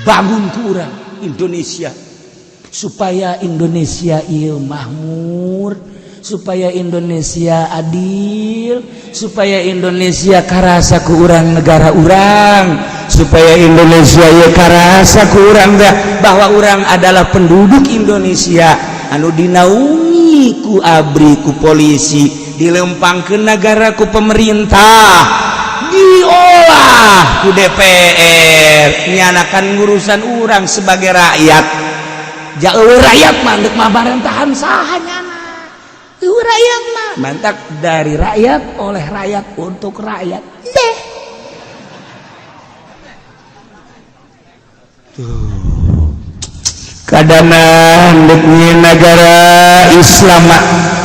Bangun ku urang Indonesia supaya Indonesia ieu makmur, supaya Indonesia adil, supaya Indonesia karasa ku urang negara urang, supaya Indonesia ieu karasa ku urang bahwa urang adalah penduduk Indonesia anu dinaungi ku ABRI, ku polisi, dilempang ke negara ku pemerintah, diolah ku DPR, nyanakan ngurusan urang sebagai rakyat. Jauh rakyat mah ndek mabarentahan saha nyana? Rakyat mah mantak dari rakyat, oleh rakyat, untuk rakyat deh. Tuh kadana negara Islam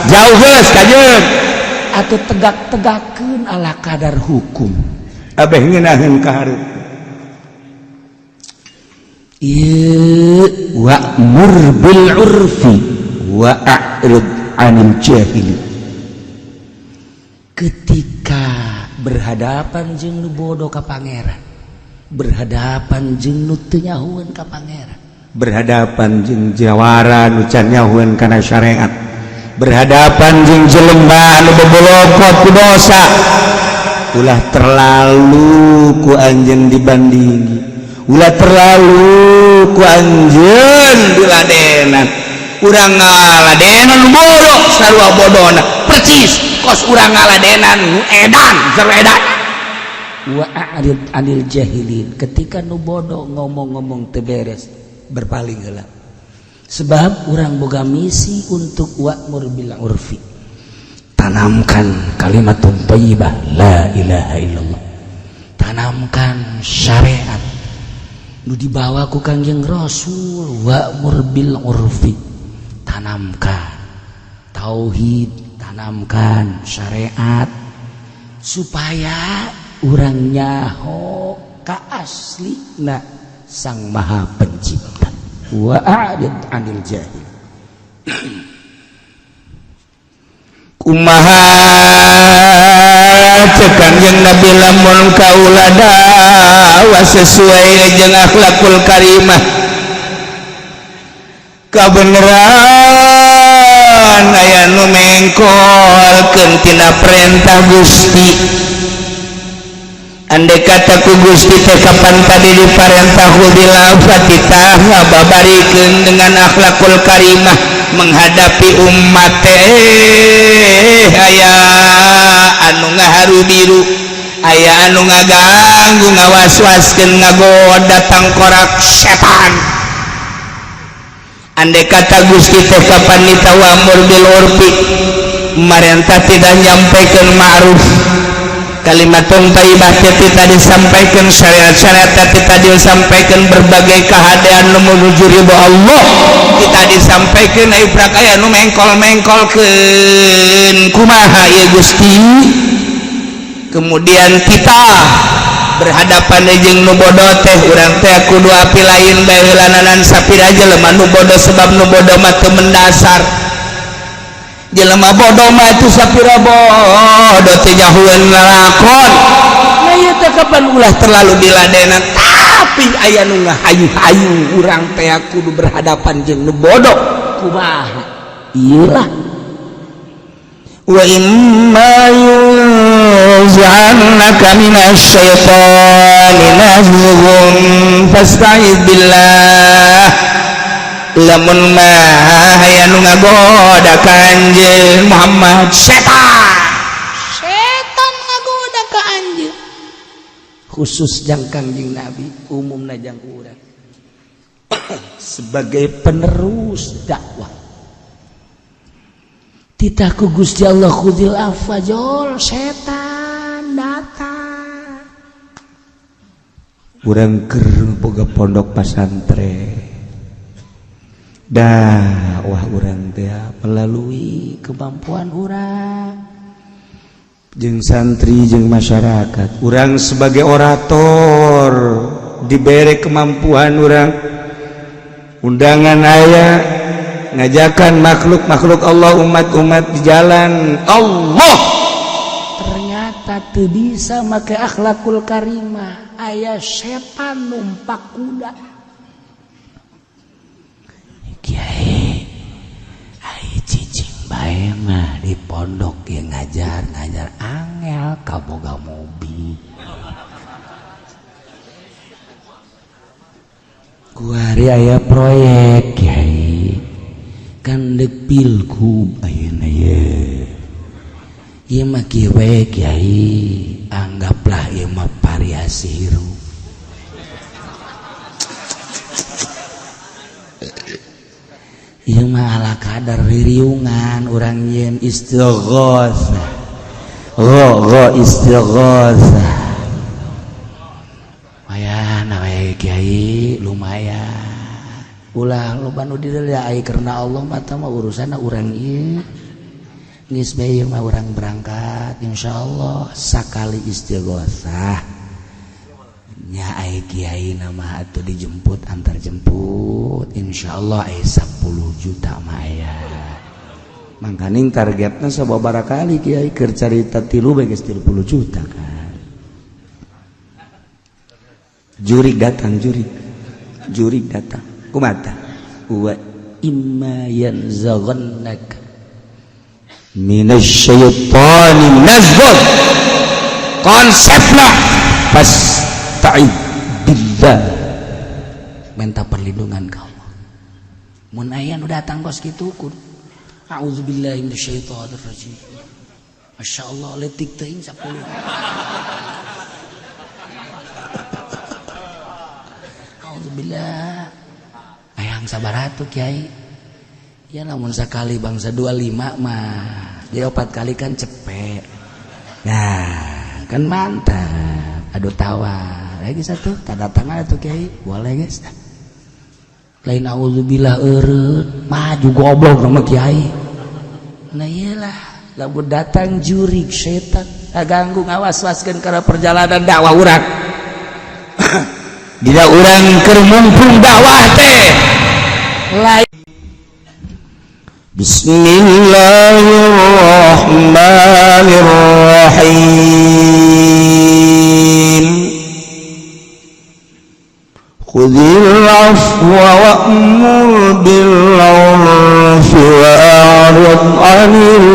jauh geus kajeun atau tegak-tegakeun ala kadar hukum abeh ngeunaheun ka hareup. Ieu wa'mur bil urfi wa a'rid 'anil jahili. Ketika berhadapan jeung nu bodoh ka pangeran, berhadapan jeung nu teu nyahueun ka pangeran, berhadapan jeung jawara nu can nyahueun kana syariat, berhadapan jeung jelema anu bebolokot ku dosa, ulah terlalu ku anjeun dibandingi, ulah terlalu ku anjeun diladenan. Urang ngaladenan nu bodoh sarua bodona percis kos urang ngaladenan nu edan sarua edan. Wa a'rid anil jahilin. Ketika nu bodoh ngomong-ngomong teu beres, berpaling heula, sebab urang boga misi untuk wa'mur bil urfi, tanamkan kalimat thayyibah la ilaha illallah, tanamkan syariat nu dibawa ku Kangjeng Rasul. Wa'mur bil urfi, tanamkan tauhid, tanamkan syariat supaya urang nyaho ka aslina Sang Maha Pencipta. Wa a'rid 'anil jahil. Kumaha cek Kangjeng Nabi, lamun kaula dakwah sesuai jeung akhlakul karimah, kabeneran aya nu mengkolkeun tina perintah Gusti. Andai kata ku Gusti teh kapan tadi diparentah bil fatitah ngababarikeun dengan akhlakul karimah menghadapi umat teh, aya anu ngaharu biru, aya anu ngaganggu, ngawas-waskeun, ngagoda tangkorak setan. Andai kata Gusti teh kapan nita wa'mur bil urfi, marentah tidak nyampaikan ma'ruf, kalimatun thayyibah teh disampaikan, syariat-syariat teh disampaikan, berbagai keadaan nu menuju ridho Allah kita disampaikan, ai prak aya nu mengkol-mengkolkeun, kumaha ieu Gusti? Kemudian kita berhadapan jeung nu bodoh teh, urang teh kudu api lain bae heulananan sapira jelema nu bodoh, sebab nu bodoh mah teu mendasar. Jelema bodoh mah itu sapira bodoh teu nyahueun lalakon. Nah, ieu teh kapan ulah terlalu diladenan, tapi aya nu ngahayu-hayu, urang teh kudu berhadapan jeung nu bodoh kumaha? Ieu lah wa imma yunzi'annaka minasyaitani nazghun fasta'idz billah. Lamun mah aya nu ngagoda ka anjeun Muhammad, setan, setan ngagoda ka anjeun, khusus jang Kangjeng Nabi, umumna jang urang sebagai penerus dakwah. Titah ku Gusti Allah khudzil afwa, jol setan datang. Urang keur boga pondok pasantren, dah wah urang teh melalui kemampuan urang jeung santri jeung masyarakat. Urang sebagai orator diberi kemampuan, urang undangan aya ngajakan makhluk-makhluk Allah, umat-umat di jalan Allah, ternyata teu bisa make akhlakul karimah, aya setan numpak kuda. bae mah di pondok ya ngajar-ngajar angel kaboga mobil. Kuari aya proyek kiai kan deuk pilgub ayeuna ye. Ieu mah kieu we kiai, anggaplah ieu mah variasi hirup. Ieu mah ala kadar ririungan urang nyieun istighotsah. Gho istighotsah. Lumayan we kiai, lumayan. Ulah loba nu dideuleu ai karena Allah mah tah mah urusanna urang ieu. Geus bae mah urang berangkat insyaallah sakali istighotsah. Nya ai kiai nama atuh dijemput antar jemput insyaallah ai 10 juta mah aya. Mangkaning targetna sababaraha kali kiai keur carita tilu bae geus 30 juta kan. Jurik datang jurik. Jurik datang. Kumaha? Wa imma yanzaghannaka minasyaitani nazghun. Konsepna fasta'id billah, minta perlindungan ka Allah. Mun aya nu datang kos kitu kudu a'udzubillahi minasyaitonir rajim. Masyaallah leutik teuing 10. A'udzubillah. Hayang sabar atuh kiai. Ya lamun sakali bangsa 25 mah jadi 4 kali kan cepet. Nah kan mantap. Aduh tawar lagi satu tanda tangan atuh kiai boleh guys. Lain auzubillah eureun maju goblok sama kiai. Nah iyalah lamun datang jurik setan ganggu ngawas-waskeun kana perjalanan dakwah urang. Dina urang keur mumpung dakwah teh lain. Bismillahirrahmanirrahim. Khudhil afwa wa'mur bil 'urfi wa'rid 'anil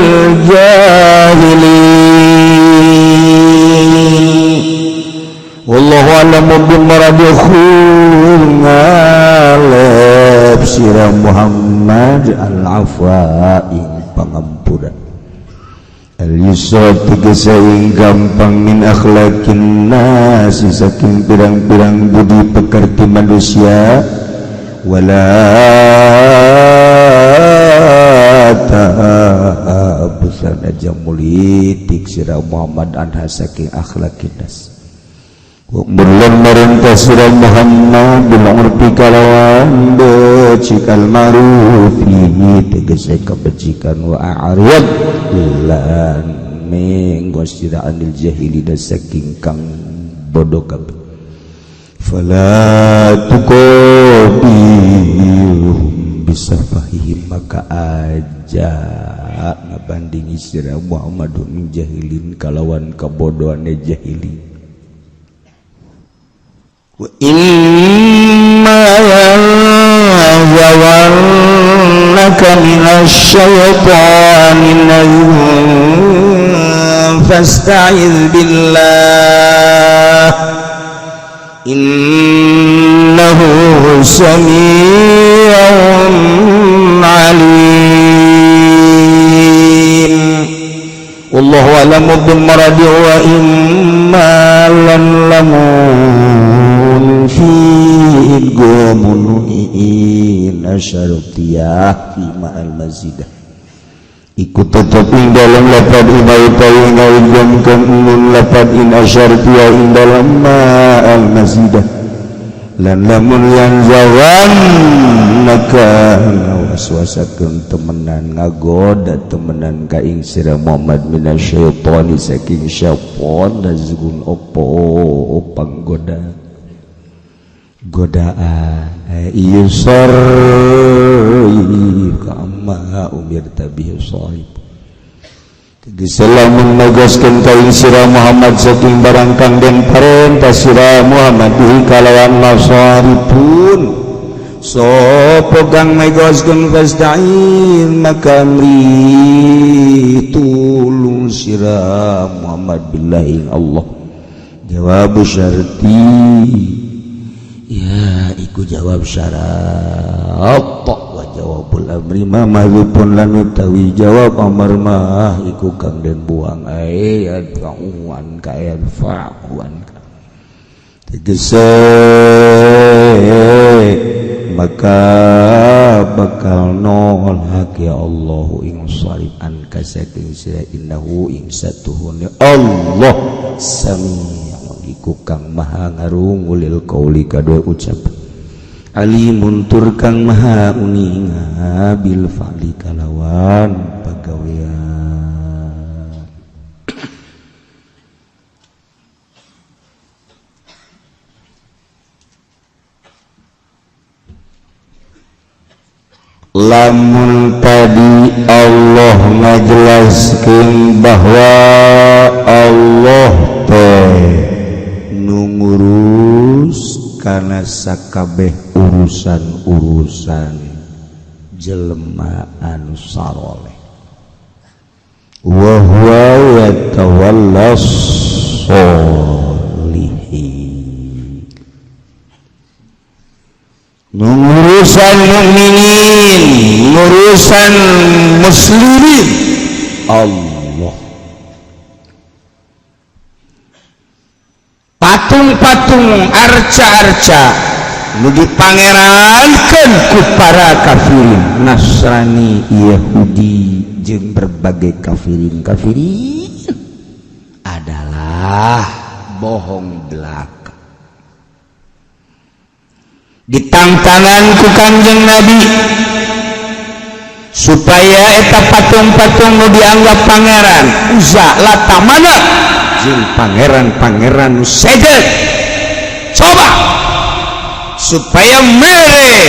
jahilin. Wallahu a'lamu bimuradikum. Ngalep sira Muhammad al-afwa ing pangampura al-yusra tegese ing gampang min akhlaqin nas saking pirang-pirang budi pekerti manusia wala ta'abusan aja mulitik sira Muhammad anha saking akhlaqin nas. Murlan merintah surah Muhammad bil urfi kalawan becik al ma'rufi tegese kebajikan wa a'rid lan menggosira anil jahili dan saking kang bodoh kabeh fala tuqabilhum bisafahihim maka aja ngabandingi sira Muhammad min jahilin kalawan kabodohane jahili. Wa imma yanzaghannaka minasyaitani nazghun fasta'idz billah innahu samii'un 'aliim. Wallahu a'lamu bimuradi wa imma lam lamun fi idghamun asyartiyah fi ma'al mazidah ikut tetap ing dalam lafad ina utawi ngaidghamkeun nun lafad in asyartiyah ing dalam ma'al mazidah lan lamun yanzaghannaka waswasakeun temenan ngagoda temenan ka ing sira Muhammad minasyaitani saking syaitan nazgun opo panggoda godaan ieu sarif kama umirta bihi sahib. Tegese lamun negaskeun ka ing sira Muhammad saking barang kang den parentah sira Muhammad bihi kalawan masaripun Sopo kang megoskeun fasta'in maka amri tulung sira Muhammad billahi Allah. Jawab syarti ya iku jawab syarat wa jawabul amri ma mahdzufun lan utawi jawab amar mah iku kang den buang ae yadfa'uan ka yadfa'uan tegese maka bakal nolak ya Allah ing sarif an kasaking sira innahu ing satuhune Allah sami iku kang maha ngarungu lil qauli kadua ucap alimun tur kang maha uninga bil fa'li kalawan pagawean. Lamun tadi Allah ngajelaskeun bahwa Allah teh nu ngurus kana sakabeh urusan-urusan jelema anu saroleh wa huwa yatawallas sholihin, ngurusan mukminin, ngurusan muslimin Allah. Patung-patung arca-arca nu dipangerankeun ku para kafirin Nasrani, Yahudi jeung berbagai kafirin-kafirin adalah bohong belaka. Ditantangan ku Kanjeng Nabi supaya eta patung-patung nu dianggap pangeran Uzza, Lata, Manat jeung pangeran-pangeran nu sejen coba supaya mere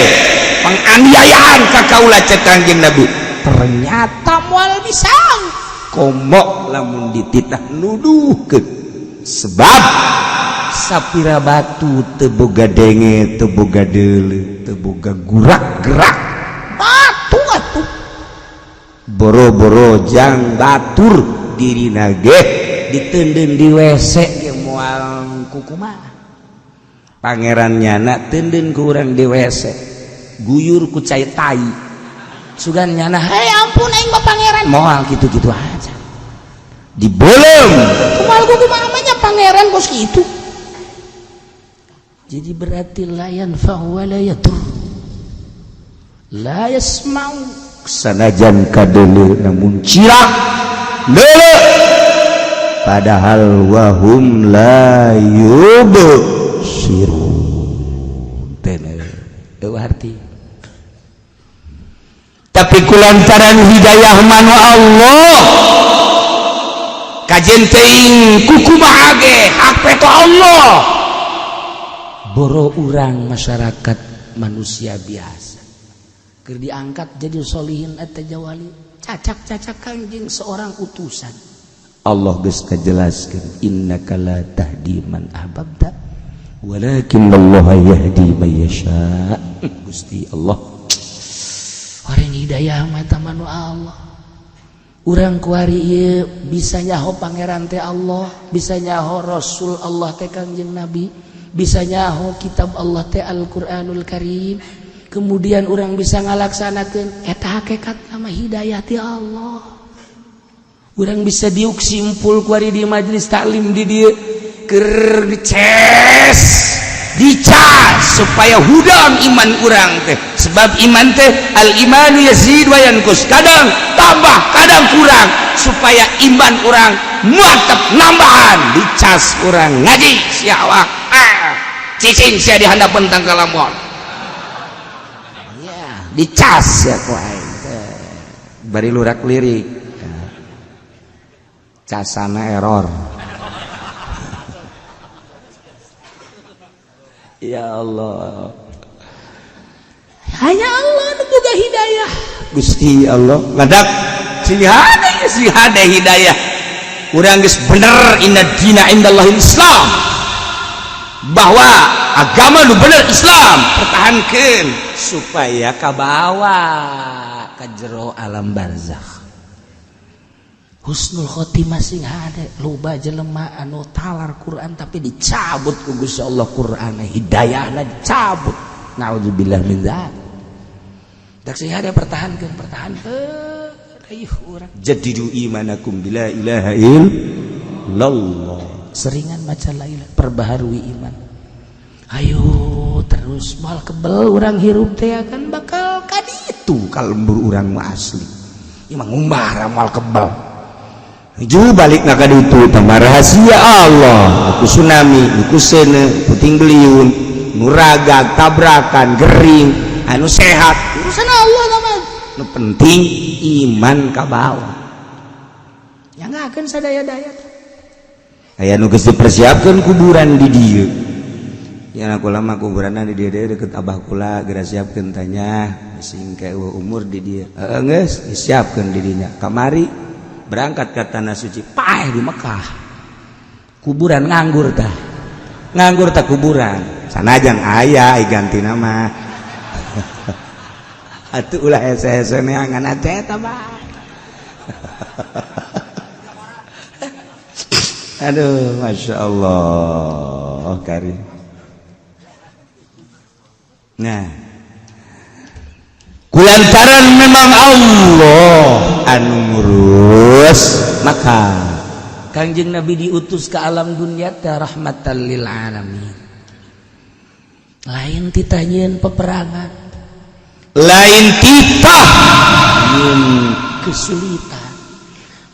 penganiayaan ka kaula cek Kanjeng Nabi, ternyata moal bisa komo lamun dititah nuduhkeun sebab sapira batu teu boga denge, teu boga deuleu, teu boga gurak-gerak batu atuh boro-boro jang batur dirina ge diteundeun di WC ge moal kukumaha. Pangeran nyana teundeun ku urang di WC guyur ku cai tai sugan nyana hei ampun aing mah pangeran moal kitu-kitu aja dibolong kumaha kumaha nya pangeran kos kitu. Jadi berarti la yanfa'u wa la yadur la yasma'u sanajan kadeuleu namun cirang deuleu padahal wahum la yubsirun teh eueuh arti. Tapi kulantaran hidayah manu Allah kajen teuing kukumaha ge hak peto Allah boro urang masyarakat manusia biasa keur diangkat jadi solihin eta jawali cacak-cacak kanjeng seorang utusan Allah geus kajelaskeun innaka la tahdi man ahbabta walakin Allah yahdi man yasha. Gusti Allah orang hidayah mata manu Allah urang kuari ieu bisa nyaho pangeran teh Allah, bisa nyaho Rasul Allah teh Kangjeng Nabi, bisa nyaho kitab Allah teh Al-Qur'anul Karim, kemudian orang bisa ngalaksanakeun eta hakikat nama hidayah ti Allah. Urang bisa diuk simpul kuari di majelis taklim di dieu keur dices dicas supaya hudang iman urang teh, sebab iman teh al imanu yazid wa yanqus, kadang tambah kadang kurang, supaya iman urang mantep nambahan dicas urang ngaji sia awak cicing sia di handapeun tangkal lamon ya dicas ya ku aing teh bari lurak lirik casana error. Ya Allah, hanya Allah nu boga hidayah. Gusti Allah ngadak sing hade sing hade hidayah urang geus bener inna dina indallahil Islam, bahwa Agama nu bener Islam, pertahankan supaya kabawa ka jero alam barzakh, husnul khotimah. Sing hade, loba jelema anu talar Quran tapi dicabut ku Gusti Allah Quran, hidayahna dicabut. Naudzubillah min dzalik. Dak sing hade, pertahankeun, pertahankeun. Ayuh urang, jaddidu imanakum bila ilaha illallah. Seringan maca la ilaha, perbaharui iman. Ayo terus, moal kebel urang hirup teh akan bakal kaditu. Kalembur urang mah asli. Ieu mah ngumbara, moal kebel. Ju balik na itu tambah rahasia Allah, aku tsunami, aku sene puting beliung, nuragag, tabrakan, gering, anu sehat, urusan Allah mah. Nu penting iman ka bawah. Yang akan sadaya-daya. Aya nu geus dipersiapkeun kuburan di dieu ya, aku lama kuburan di dieu deket abah kula, geura siapkeun, tanya sing kayak umur di dieu. Heeh, geus disiapkeun di dinya. Kamari berangkat ke tanah suci, paeh di Mekah, kuburan nganggur tah, nganggur tak kuburan. Sanajan aya ganti nama atuh, ulah hese-hese neangan teh eta mah. Aduh, masya Allah karim. Nah, kulantaran memang Allah anu ngurus, maka Kangjeng Nabi diutus ke alam dunia teh rahmatan lil alamin, lain titah nyieun peperangan, lain titah nyieun kesulitan,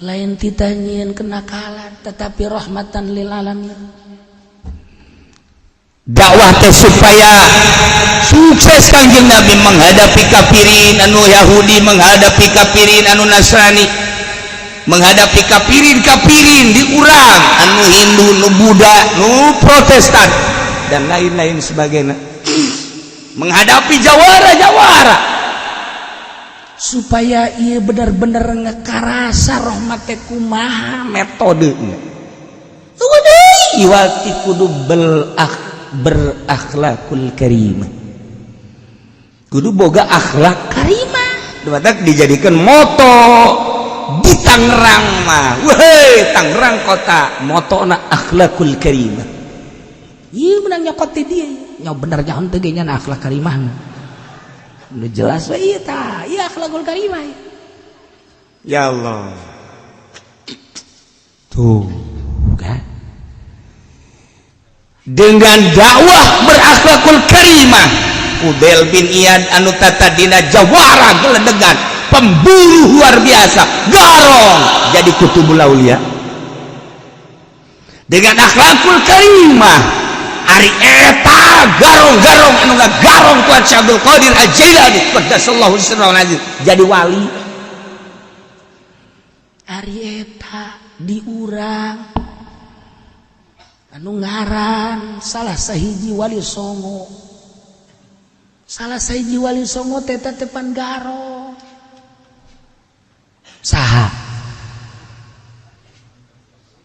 lain titah nyieun kenakalan, tetapi rahmatan lil alamin. Dakwah teh supaya sukses. Kangjeng Nabi menghadapi kafirin anu Yahudi, menghadapi kafirin anu Nasrani, menghadapi kafirin-kafirin di urang anu Hindu, nu Buddha, nu Protestan, dan lain-lain sebagainya, menghadapi jawara-jawara supaya ia benar-benar ngekarasa rahmat teh kumaha metodenya. Iwati kudu berakhlakul karimah, kudu boga akhlak karimah. Batak dijadikan moto di Tangerang mah. Weh, Tangerang kota. Motona akhlakul karimah. Iya, menang nyokot ti dia nya, bener nya henteu ge nya akhlak karimah. Nu jelas we ieu tah, ieu akhlakul karimah. Ya Allah. Tuh kan. Dengan dakwah berakhlakul karimah, Fudail bin Iyad anu tatadina jawara, geledegan, pemburu luar biasa, garong, jadi kutubul aulia dengan akhlakul karimah. Ari eta garong-garong anu ngagarong Tuhan Syekh Abdul Qadir Al-Jailani qaddasallahu sirrahul aziz jadi wali. Ari eta diurang anu ngaran salah sahiji wali songo, salah sahiji wali songo teh tepan garong. Saha?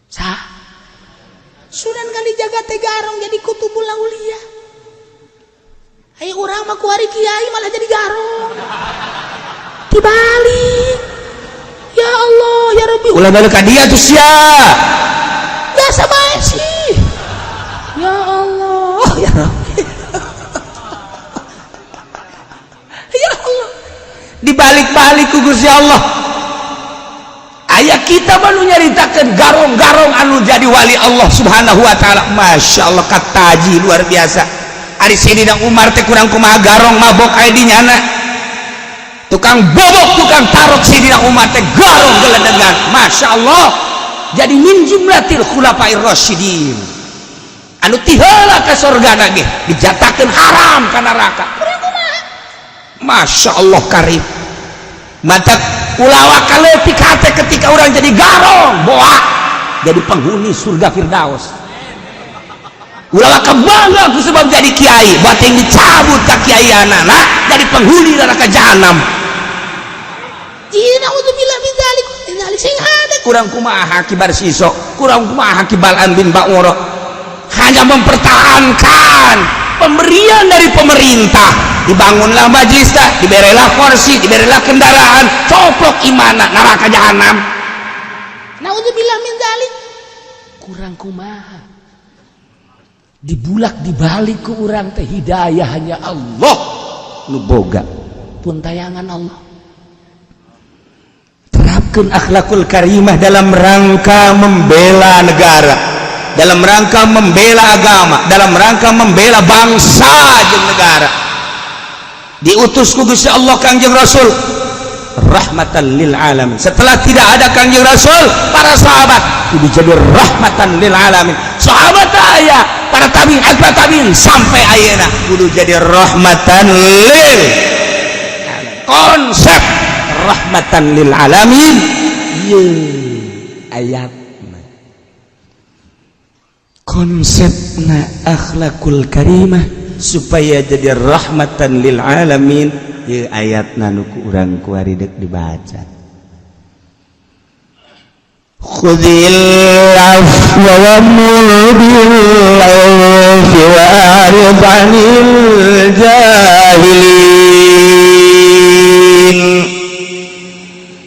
Saha? Sunan Kalijaga teh garong, jadi kutubul aulia. Ayo, urang mah kuari kiai malah jadi garong, dibalik. Ya Allah, ya Rabbi. Ulah balik ka dia tuh sia. Biasa bae sih. Ya Allah, ya Rabbi, ya Allah. Dibalik-balik ku Gusti Allah. Aya kita baru nyaritakan garong-garong anu jadi wali Allah Subhanahu wa taala. Masya Allah, kataji luar biasa. Ari Sayyidina Umar teh kurang kumaha garong, mabok aya di nyana, tukang bobok, tukang tarok. Sayyidina Umar teh garong, geledegan, Masya Allah, jadi min jumlatil khulafair rasyidin anu tiheula ka sorga ge dijatakeun haram ka neraka. Kurang kumaha? Masya Allah karim. Mata ulawa kaleutik hate ketika orang jadi garong, boa jadi penghuni surga Firdaus. Ulah kebangga ku sebab jadi kiai, buat yang dicabut ka kiai anak jadi penghuni neraka jahanam. Nauzubillah min dzalik, dzalik. Sing hade. Kurang kumaha kibar siso, kurang kumaha kibal bin Ba'ura, hanya mempertahankan. Pemberian dari pemerintah, dibangunlah majlis, tak diberelah kursi, diberelah kendaraan, coplok imana, neraka jahanam. Naudzubillah min dzalik. Kurang kumaha, dibulak dibalik ke urang teh. Hidayah hanya Allah nu boga, pun tayangan Allah. Terapkan akhlakul karimah dalam rangka membela negara, dalam rangka membela agama, dalam rangka membela bangsa jeung negara. Diutus ku Gusti Allah Kangjeng Rasul rahmatan lil alamin. Setelah tidak ada Kangjeng Rasul, para sahabat kudu jadi rahmatan lil alamin. Sahabat aya, para tabiin, atba tabiin, sampai ayeuna kudu jadi rahmatan lil alamin. Konsep rahmatan lil alamin ieu ayat, konsepna akhlakul karimah supaya jadi rahmatan lil alamin. Ieu ayatna nu ku urang kuari deuk dibaca. Khudil afwa wa'mur bil 'urfi wa'rid 'anil jahilin.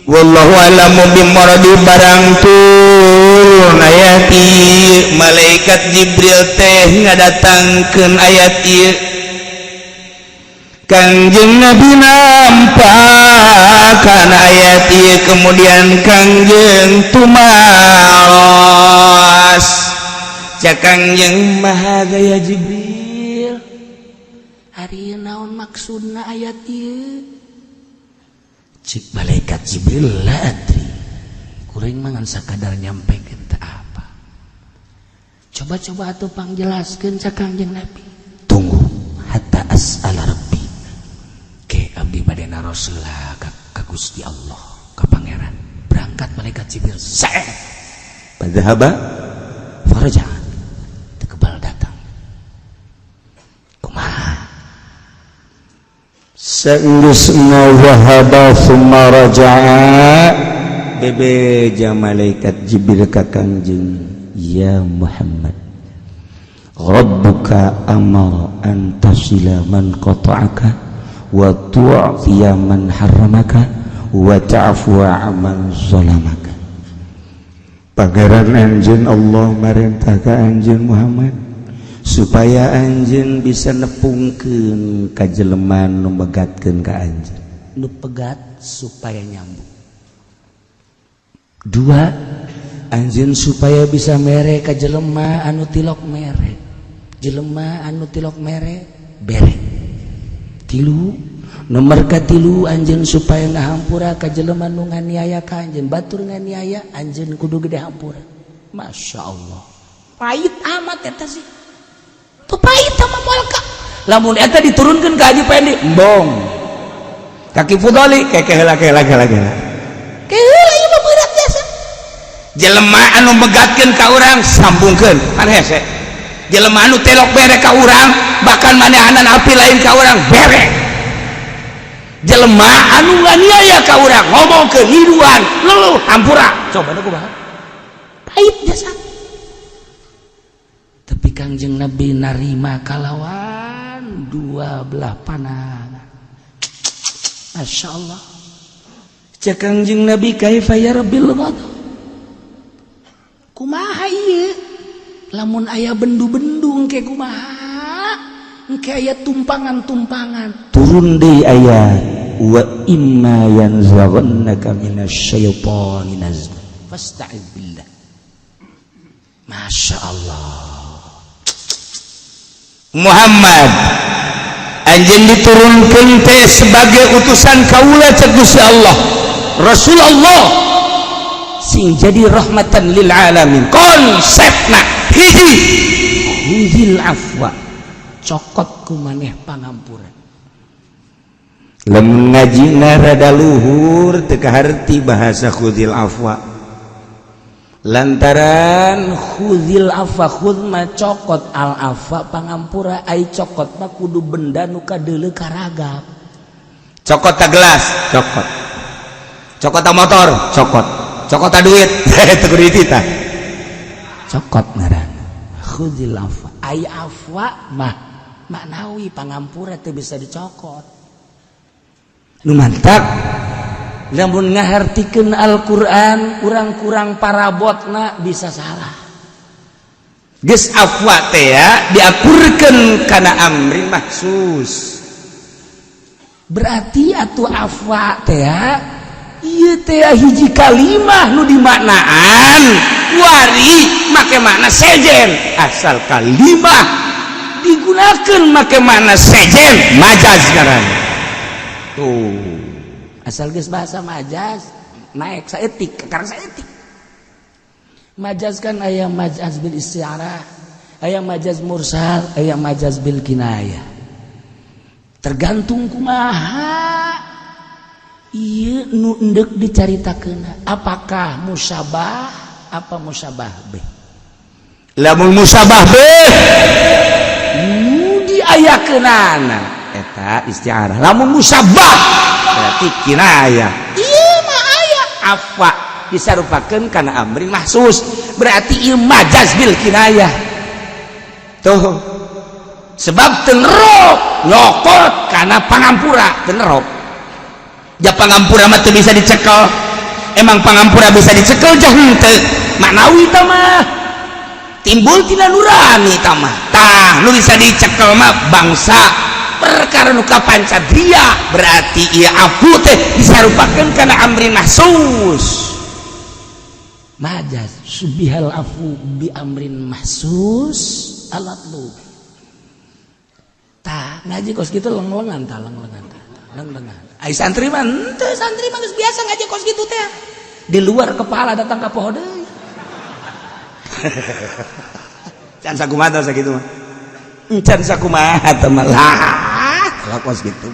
Wallahu a'lamu bimuradi. Barang turun ayat ieu, malaikat Jibril teh ngadatangkeun ayat ieu, Kangjeng Nabi nampak kana ayat ieu, kemudian Kangjeng tumaros. Cak Kangjeng, "Maha gaya Jibril, ari naon maksudna ayat ieu?" Cik malaikat Jibril, "La adri, kuring mah ngan sakadar nyampekeun teh apa." "Coba-coba atuh pangjelaskeun." Cak Kangjeng Nabi, "Tunggu, hatta as'ala rabbi." Ke abdi bade naros heula ka Gusti Allah, ka Pangeran. Berangkat malaikat Jibril, set fadzahaba faraja, kebal datang. Kumaha? Saenggeusna zahaba summa raja'a, bebeja malaikat Jibril ka Kangjeng, "Ya Muhammad, Rabbuka amara an tasila man qata'aka wa tu'tiya man harramaka wa ta'fuwa amman zalamaka." Pangeran anjeun Allah marentah ka anjeun Muhammad supaya anjeun bisa nepungkeun ka jelema nu megatkeun ka anjeun, nu pegat supaya nyambung. Dua, anjeun supaya bisa mere ka jelema anu tilok mere, jelema anu tilok mere bere. Tilu, nomor katilu, anjeun supaya ngahampura ka jelema nu nganiaya ka anjeun. Batur nganiaya, anjeun kudu gede hampura. Masya Allah, pahit amat eta sih tuh, pahit sama moal ka. Lamun eta diturunkeun ka Haji Pendi, embong. Kaki Fudoli, keke heula, heula, heula, heula. Keheula, ieu mah berat jasa. Jelema anu megatkeun ka urang, sambungkeun kan hese. Jelema anu telok bere ka urang, bahkan manehanan api lain ka urang, bere. Jelema anu nganiaya ka urang, ngomongkeun hiduan luluh, hampura. Coba nu kumaha pahit jasa. Tapi Kangjeng Nabi narima kalawan dua belah panangan. Masya Allah. Cek Kangjeng Nabi, "Kaifa yarbil ghadab?" Kumaha ieu lamun aya bendu-bendung ke kumaha engke aya tumpangan-tumpangan? Turun deui ayat, "Wa imma yanzaghannaka minasyaitani nazghun fasta'idz billah." Masya Allah. Muhammad, anjeun diturunkeun teh sebagai utusan kaula, cek Gusti Allah, Rasulullah sing jadi rahmatan lil alamin. Konsepna hiji, khuzil afwa, cokot ku maneh pangampura. Lamun ngajina rada luhur, teu kaharti bahasa khuzil afwa, lantaran khuzil afwa, khudz mah cokot, al afwa pangampura. Ai cokot mah kudu benda nu kadeuleu karagap. Cokot ta gelas, cokot. Cokot ta motor, cokot. Cokot ta duit, teu kudu dititah. Cokot ngaranna khuzil afwa. Ai afwa mah Maknawi pangampura teu bisa dicokot. Nu mantak lamun ngahartikeun Al-Qur'an urang kurang parabotna bisa salah. Geus afwa teh ya diakurkeun kana amri mahsus. Berarti atuh afwa teh ieu teh hiji kalimah nu dimaknaan wari make makna sejen, asal kalimah digunakan make makna sejen majaz ngaranna. Tuh asal geus bahasa majaz naik saeutik karena saeutik. Majaz kan aya majaz bil isti'arah, aya majaz mursal, aya majaz bil kinayah. Tergantung kumaha ieu nu endek dicaritakeun, apakah musyabah apa musyabah bih. Lamun musyabah bih nu diayakeunana eta isti'arah. Lamun musyabah berarti kinayah. Ieu mah aya afwa disarupakeun kana amri mahsus, berarti ieu majaz bil kinayah. Tuh sebab teu nyokot kana pangampura, teu nerop. Ja pangampura mah teu bisa dicekel. Emang pangampura bisa dicekel jah henteu? Maknawi tah mah timbul tina nurani tah mah. Tah nu bisa dicekel mah bangsa perkara nu kapancadria, berarti ieu afu teh disarupakeun kana amri mahsus. Majaz subihal afu bi amrin mahsus alat lu. Tah ngaji kos kitu leng-lengan tah, leng-lengan tah, leng-lengan. Ai santri mah henteu, santri mah geus biasa ngaji kos kitu teh. Di luar kepala datang ka poho deui. Can sakumaha tah sakitu mah. Can sakumaha tah mah lah kos kitu.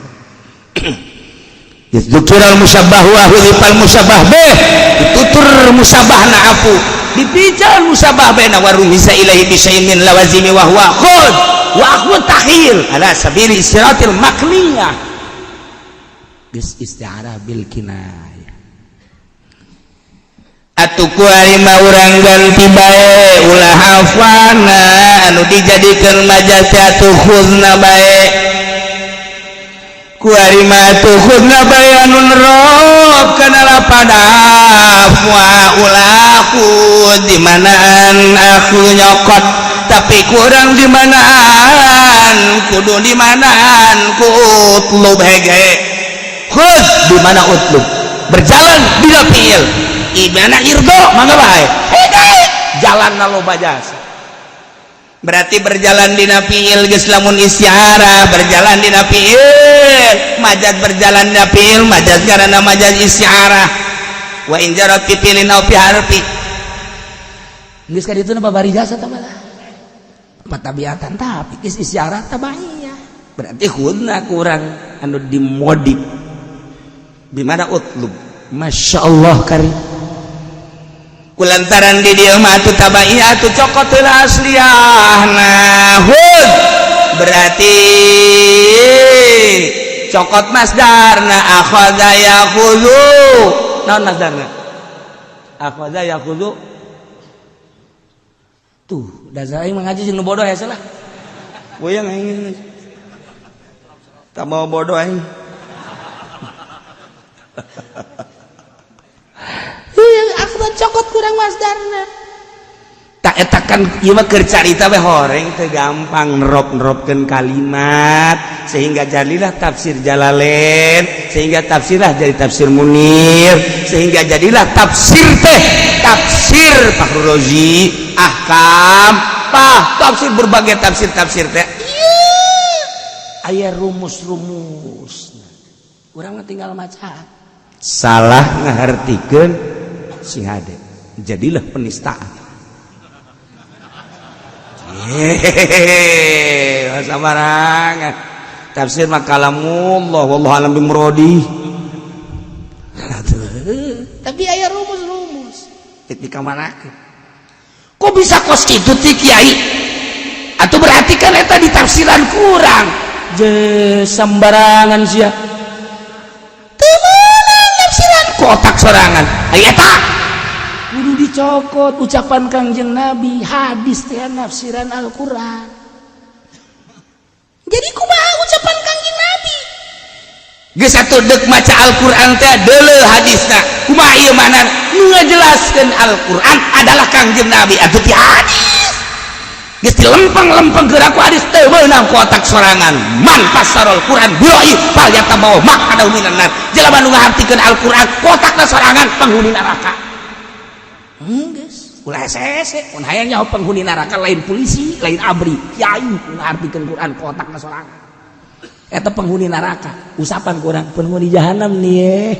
Dzukiral musyabbah wa hudifal musyabbah bih, ditutur musyabahna afu, dipical musyabbah bih na warumisa ilaihi bisyai'in min lawazimi wa huwa khud wa akhud takhil ala sabili istiratil makliyah. Geus isti'arah bil kinayah. Atuh ku ari mah urang ganti bae ulah hafana anu dijadikeun majaz teh atuh khudna bae. Ku ari mah atuh khudna bae anu nerop kana lapan afwa ulah khud di manaan aku nyokot tapi kurang di manaan kudu di manaan ku utlub hege. Khud di mana utlub berjalan bila fiil imana irdo mangga bae hege jalan loba jasa. Berarti berjalan dina fiil geus lamun isti'arah berjalan dina fiil majaz berjalan dina fiil majaz karena majaz isti'arah wa in jarat fi fiilin aw fi harfi geus ka ditu babari jasa tah malah patabiatan tapi geus isti'arah tabaiyah berarti khudna kurang anu dimodif bimana utlub. Masya Allah kari kulantaran di dieu mah atuh tabaiyah atuh cokot heula asliyahna hud berarti cokot masdarna akhadha yakhudhu naon masdarna akhadha yakhudhu tuh dasar aing mengaji jeung nu bodoh hese lah goyang aing tak mau bodoh aing. Akhadha cokot kurang masdarna tak etakan ieu mah keur carita we horeng teu gampang nerop-neropkeun kalimat sehingga jadilah tafsir Jalalain, sehingga tafsirlah jadi tafsir Munir, sehingga jadilah tafsir teh tafsir Fahrul Razi, ahkam, pah tafsir berbagai tafsir-tafsir teh aya rumus-rumus urang mah tinggal maca salah ngahartikeun sing hade jadilah penistaan. Hehehe sabarangan tafsir mah kalamullah wallahu alam bimuradi. Tapi aya rumus-rumus ketika kamanakeun kok bisa kos kitu ti kiai atuh berarti kan eta ditafsiran kurang je sembarangan sia teu meunang tafsiran ku otak sorangan aya eta kudu dicokot ucapan Kangjeng Nabi hadis teh nafsiran Al-Qur'an. Jadi kumaha ucapan Kangjeng Nabi? Geus atuh deuk maca Al-Qur'an teh deuleu hadisna. Kumaha ieu makna? Nu ngajelaskeun Al-Qur'an adalah Kangjeng Nabi atuh ti hadis. Geus dilempeng-lempeng geura ku hadis teu meunang ku otak sorangan. Man fassarul Qur'an bi ra'yi falyatabawwa maq'adahu minan nar. Jelema nu ngahartikeun Al-Qur'an ku otakna sorangan penghuni neraka. Geus ulah hese-hese mun hayang nyaho penghuni neraka lain polisi, lain abri, kiai nu ngahartikeun Qur'an ku otakna sorangan. Eta penghuni neraka, usapan ku urang penghuni jahanam nih.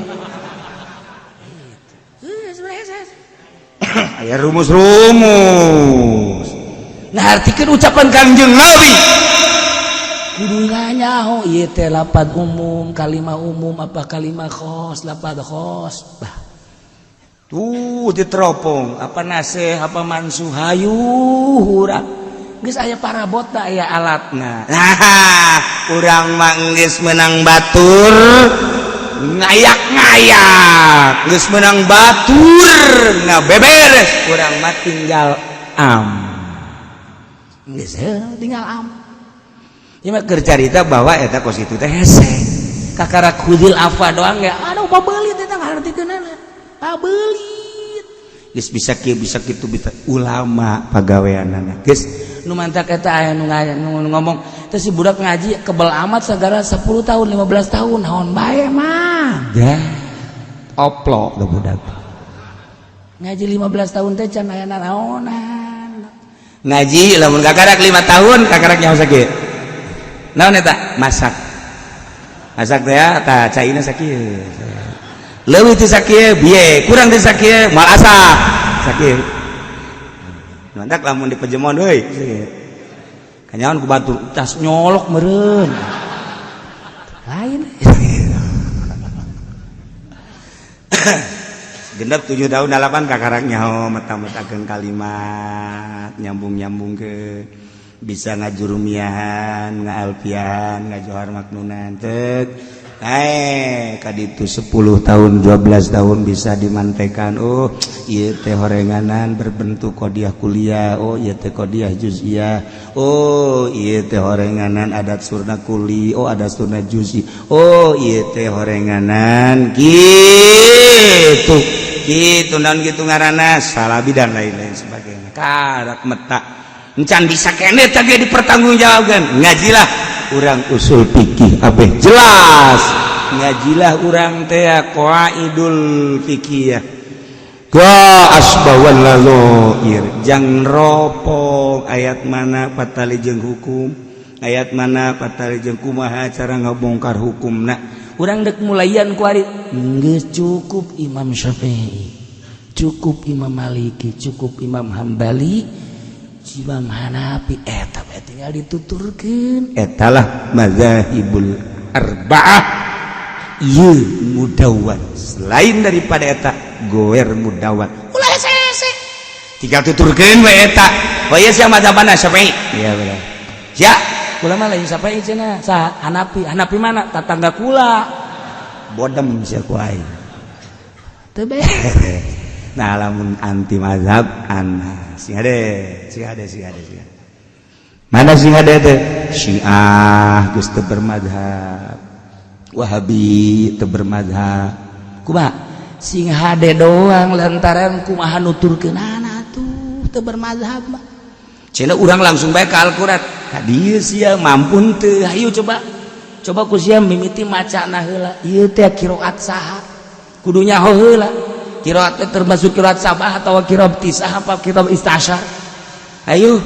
Geus ulah hese-hese. Aya rumus-rumus. Ngahartikeun ucapan Kangjeng Nabi kudu nyaho ieu teh lapad umum, kalimah umum apa kalimah khos, lapad khos. Bah Tuh diteropong, apa nasih, apa mansuh, hayu urang geus aya parabotna, aya alatna. Nah, urang mah geus menang batur ngayak-ngayak, geus menang batur ngabeberes, urang mah tinggal am. Geus tinggal am. Ieu mah keur carita bahwa eta kos kitu teh hese. Kakara khudil afwa doang ya, aduh pabelit eta ngahartikeunana. Pabelit. Geus bisa kieu bisa kitu bisa ulama pagaweanana. Geus nu mantak eta aya nu ngomong teh si budak ngaji kebel amat sagara 10 tahun 15 tahun naon bae mah. Dah oplok da budak. Ngaji 15 tahun teh can aya naonan. Ngaji lamun kakarak 5 tahun kakarak nyaho sakieu. Naon eta? Masak. Masak teh ya tah caina sakieu. Leuwih ti sakieu bieu, kurang ti sakieu moal asak. Sakieu. Mantak lamun dipejemon euy. Kanyaon ku batur tas nyolok meureun. Lain. Genep 7 tahun 8 kakarak nyaho meta-metakeun kalimat, nyambung-nyambung ke bisa ngajurumiahan, ngaalfiahan, ngajohar maknunan tek. Kaditu 10 tahun 12 tahun bisa dimantekan. Oh ieu teh horenganan berbentuk qodiah kuliah, oh ieu teh qodiah juz'iyah, oh ieu teh horenganan adat surna kuli, oh adat surna juz'i, oh ieu teh horenganan gitu gitu naon gitu ngaranna salabi dan lain-lain sebagainya. Karak meta encan bisa kene teh dipertanggungjawabkan. Ngajilah urang usul fikih abeh jelas, ngajilah urang teh qaidul fikih ga asbawan lazoir jang ropong ayat mana patali jeung hukum, ayat mana patali jeung kumaha cara ngabongkar hukumna. Urang dek mulayan ku ari geus cukup Imam Syafi'i, cukup Imam Maliki, cukup Imam Hambali, Imam Hanafi, eta bae tinggal dituturkeun. Etalah mazahibul arba'ah ieu mudawan. Selain daripada eta goer mudawan ulah hese-hese tinggal tuturkeun we eta. Oh ieu sia mazhab mana? Syafi'i. Iya bener. Sia kula mah lain Syafi'i cenah, saha? Hanafi. Hanafi mana? Tatangga kula. Bodem sia ku aing. Teu beres. Nah lamun anti mazhab anah sing hade sing hade sing hade sing hade. Mana sing hade teh? Syiah geus teu bermazhab, Wahabi teu bermazhab. Kumaha? Sing hade doang lantaran kumaha nuturkeunana tuh teu bermazhab mah. Cenah urang langsung bae ka Al-Qur'an. Ka dieu sia mampun teu? Hayu coba. Coba ku sia mimiti macana heula. Ieu teh qiraat saha? Kudu nyaho heula. Qiraat teh termasuk qiraat sabah atau qiraat tisah apa qiraat istasyar. Ayo.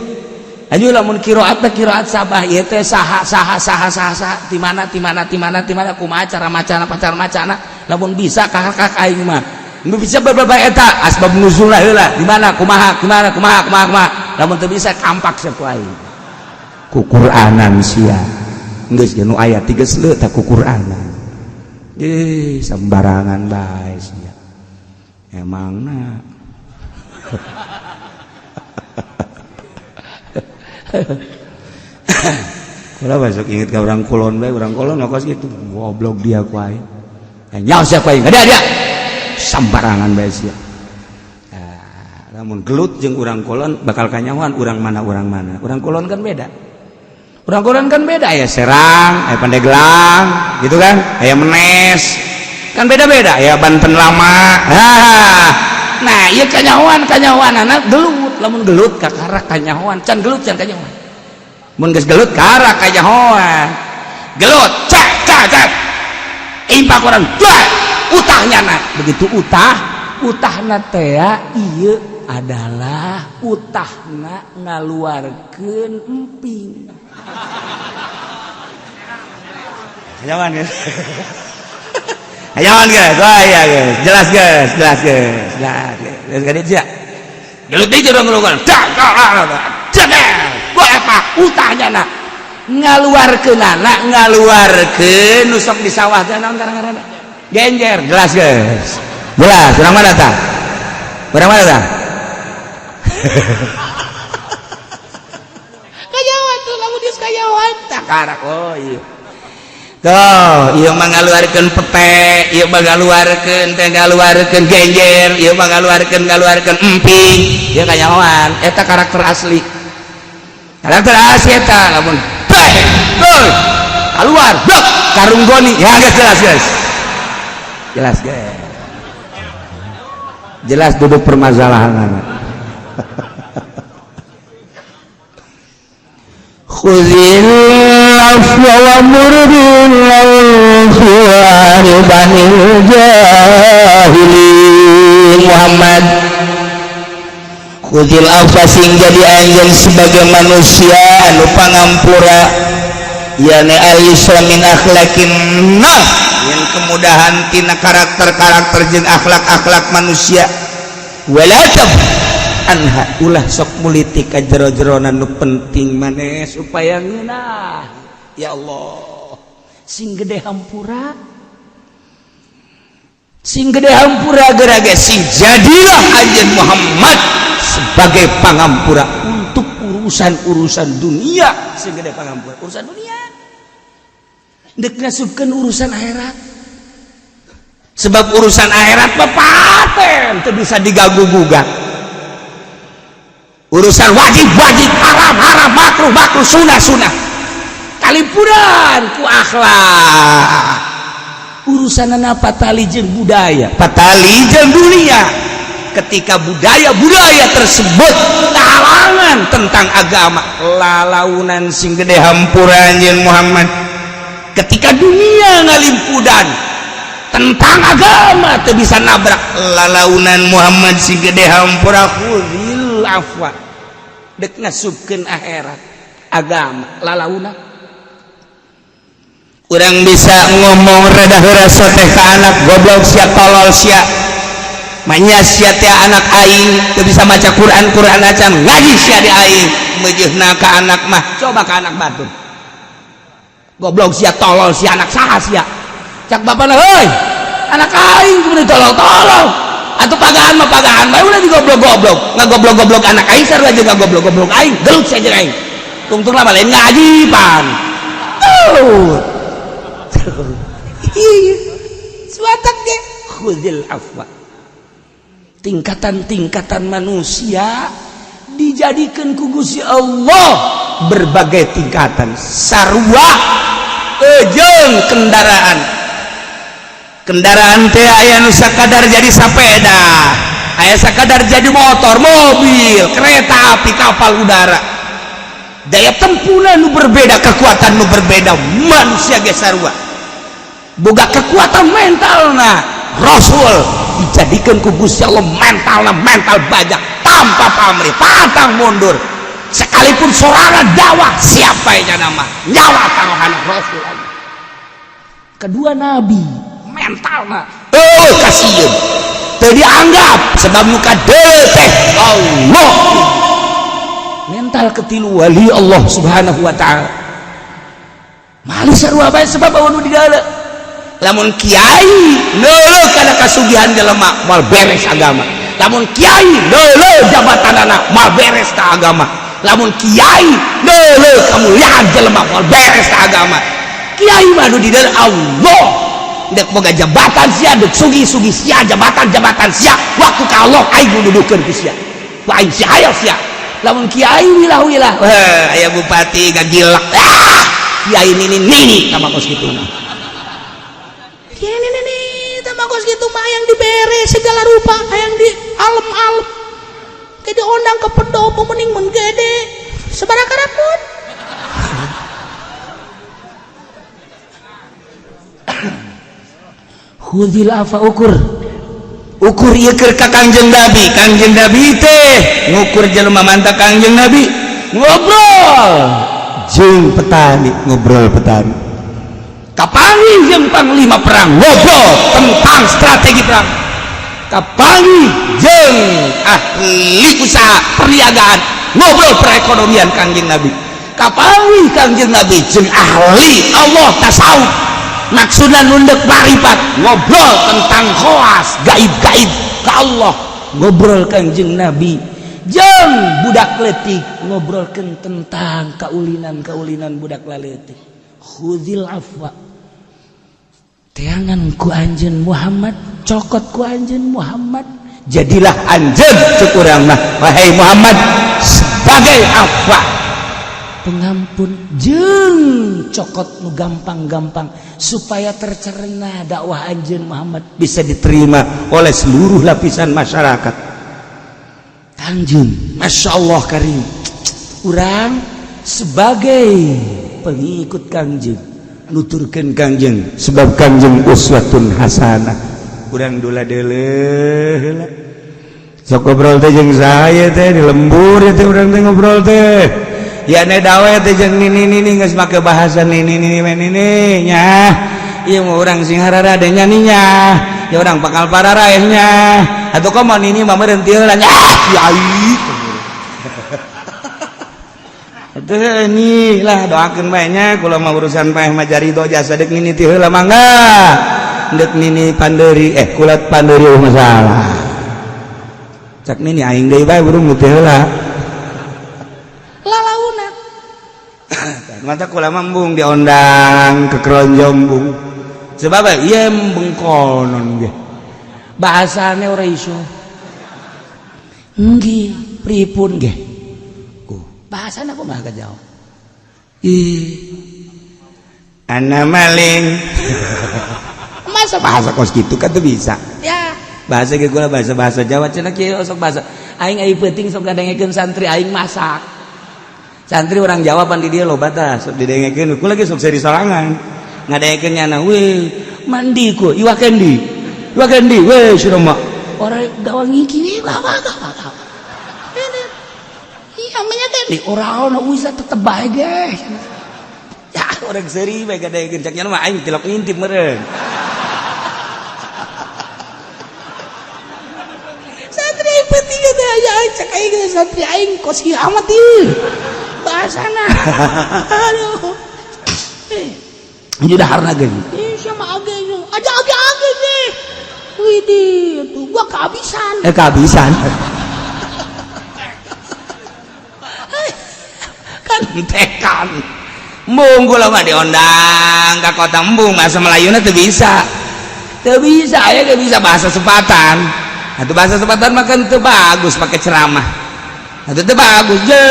Ayo lamun qiraat teh qiraat sabah ieu teh saha saha saha saha saha di mana di mana di mana di mana kumaha cara macana pacar macana lamun bisa kakak aing mah. Nu bisa beberapa eta asbab nuzul heula di mana kumaha kumaha kumaha kumaha kumaha lamun teu bisa kampak sia ku aing. Ku Qur'anan sia. Geus nu aya 3 seuleuh tah ku Qur'anan. Ih sembarangan bae sia. Emangna Kula besok inget ka urang kulon bae, urang kulon kos kitu goblok dia ku aing. Nyaho sia ku aing, dia dia. Sembarangan bae sia. Nah, lamun gelut jeung urang kulon bakal kanyahoan urang mana urang mana. Urang kulon kan beda. Urang-urang kan beda ya, Serang, aya Pandeglang gitu kan, aya Menes kan beda-beda ya, Banten lama. Nah, iya kanyahoan, kanyahoan anak gelut. Lamun gelut kakara kanyahoan, can gelut can kanyahoan. Mun geus gelut kakara kanyahoan, gelut cak cak cak impak orang dua utahnya. Nah, begitu utah utahna teh iya adalah utahna ngaluarkeun emping. Jangan guys. Jangan guys. Wah iya guys. Jelas guys, jelas guys. Jelas guys. Jelas guys. Gelut deui urang ngeluarkeun. Dak dak dak. Gua apa utahnya na ngaluarkeun anak ngaluarkeun nu sok di sawah teh naon ngaranna? Genjer. Jelas guys. Jelas. Urang mana tah? Urang mana tah? Kayawan tuh lamun geus kayawan tah karak. Oh iya. Tuh, ieu mah ngaluarkeun pete, ieu mah ngaluarkeun teh ngaluarkeun genjer, ieu mah ngaluarkeun ngaluarkeun emping, ieu kanyahoan. Eta karakter asli. Karakter asli eta lamun beh, tuh, keluar, blok, karung goni. Ya guys, jelas guys. Jelas guys. Jelas duduk permasalahan anak. Khuzil afwa wa'mur bil 'urfi wa'rid 'anil jahilin. Muhammad, khuzil afwa sing jadi anjeun sebagai manusia anu pangampura, yani al-yusra min akhlaqin nah, yang kemudahan tina karakter-karakter jeung akhlak-akhlak manusia. Wala tab anha ulah sok mulitik ka jero-jerona nu penting maneh supaya ngeunah. Ya Allah, sing gede hampura, sing gede hampura geura ge sing jadilah anjeun Muhammad sebagai pangampura untuk urusan-urusan dunia. Sing gede pangampura urusan dunia, deuk ngasupkeun urusan akhirat, sebab urusan akhirat mah paten teu bisa diganggu gugat. Urusan wajib-wajib, haram-haram, makruh-makruh, sunah-sunah, kalipuran ku akhlak. Urusan patali jeung budaya, patali jeung dunia. Ketika budaya-budaya tersebut halangan tentang agama, lalaunan sing gede hampura anjeun Muhammad. Ketika dunia ngalimpudan tentang agama teu bisa nabrak, lalaunan Muhammad sing gede hampura. Khuzil afwa dek ngasupkeun akhirat agama lalauna. Urang bisa ngomong rada heureuh teh ka anak, goblok sia, tolol sia, manya sia teh anak aing teu bisa maca Quran, Quran acan ngaji sia di aing meujeuhna ka anak mah. Coba ka anak batur, goblok sia, tolol sia, anak saha sia? Cak bapana, heuy, anak aing kudu tolol-tolol atau pagahan mah pagahan bae, ulah digoblok-goblok, ngagoblok-goblok anak aing sarua jeung ngagoblok-goblok aing, gelut sia jeung aing, tungtung lama lain ngaji pan. Tuh. Suatak ge khuzil afwa. Tingkatan-tingkatan manusia dijadikan ku Gusti Allah berbagai tingkatan, sarua eujeung kendaraan. Kendaraan teh aya nu sakadar jadi sepeda, aya sakadar jadi motor, mobil, kereta api, kapal udara. Daya tempuhna nu berbeda, kekuatan nu berbeda. Manusia ge sarua boga kekuatan mentalna. Rasul dijadikan ku Gusti Allah mentalna mental bajak, tanpa pamrih, pantang mundur sekalipun sorangan dakwah siapa yang nama nyawa taruhan Rasul. Kedua nabi mentalna oh kasieun teu dianggap sebab muka deuleu teh Allah. Mental ketilu wali Allah Subhanahu wa taala. Mali sarua bae sebab nu di dalam. Lamun kiai neuleuh kana kasugihan jelema moal beres agama, lamun kiai neuleuh jabatanana moal beres ka agama, lamun kiai neuleuh kamuliaan jelema moal beres ka agama. Kiai mah nu di dalam Allah, dek boga jabatan sia, dek sugi-sugi sia, jabatan-jabatan sia, waktu ka Allah aing nuduhkeun ku sia, ku aing sia ayo sia. Lamun kiai wilah-wilah aya bupati gagilak. Kiai nini nini tama kos kitu mah. Kiai nini nini tama kos kitu mah yang dibere segala rupa, yang di alem-alem. Ke diundang ke pendopo mending mun gede. Sabaraha karapun. Khudil afa ukur. Ukur ieu keur ka Kangjeng Nabi. Kangjeng Nabi teh ngukur jelema mantap Kangjeng Nabi. Ngobrol jeung petani, ngobrol petani. Kapanggih jeung panglima perang, ngobrol tentang strategi perang. Kapanggih jeung ahli usaha perniagaan, ngobrol perekonomian Kangjeng Nabi. Kapanggih Kangjeng Nabi jeung ahli Allah tasawuf. Maksudna nundek marifat, ngobrol tentang khawas, gaib-gaib ke Allah. Ngobrol Kangjeng Nabi jeung budak leutik, ngobrolkeun tentang kaulinan-kaulinan budak leutik. Khudil afwa. Teangan ku anjeun Muhammad, cokot ku anjeun Muhammad. Jadilah anjeun cek urang mah wahai Muhammad sebagai afwa, pengampun jeung cokot nu gampang-gampang supaya tercerna dakwah anjeun Muhammad bisa diterima oleh seluruh lapisan masyarakat. Kangjeng Masya Allah karim, urang sebagai pengikut Kangjeng nuturkeun Kangjeng sebab Kangjeng uswatun hasanah. Urang dola deuleuh heula sok ngobrol teh jeung saya teh di lembur teh urang teh ngobrol teh. Ya ne dawe teh jeung nini nini geus make bahasa nini nini nini nya. Ieu mah urang sing hararade nya nya. Ya urang bakal pararaeh nya. Atuh komo nini mah meureun teu heula nya. Kiai. Atuh ni lah doakeun bae nya kula mah urusan paeh mah jarido jasa deuk nini teu heula mangga. Deuk nini pandeuri kulat pandeuri eueuh masalah. Cak nini aing deui bae burung teu heula. Lalauna. Mata kula mah embung diondang ke keronjong bung. Sebab ieu bengkonon ge. Bahasane ora iso. Nggih, pripun ge? Bahasana kumaha ka jauh? Ih. Ana maling. Masa bahasa kos kitu kan tuh bisa. Ya. Bahasa ge kula bahasa-bahasa Jawa cenah kieu sok bahasa. Aing ai peuting sok ngadengekeun santri aing masak. Santri orang Jawa pan di dieu loba tah sok didengekeun. Kula ge sok seri sorangan. Ngadengekeun nyana we mandi ku iwak kendi. Iwak kendi we sia mah. Orang gawang iki gawa gawa. Iya menyadari orang ono bisa tetep bae ge. Ya orang seri bae gadekeun cak nya mah aing tilok ngintip meureun. Santri penting teh aya cak aing santri aing kos ieu amat ieu. Bahasana. Aduh. Ini daharna ge. Ih sama age aja age age ge. Widih tuh gua kehabisan. Kehabisan. Tekan embung kula mah diondang ka kota embung bahasa Melayuna teu bisa. Teu bisa aya ge bisa bahasa sepatan. Atuh bahasa sepatan mah kan teu bagus pake ceramah. Atuh teu bagus je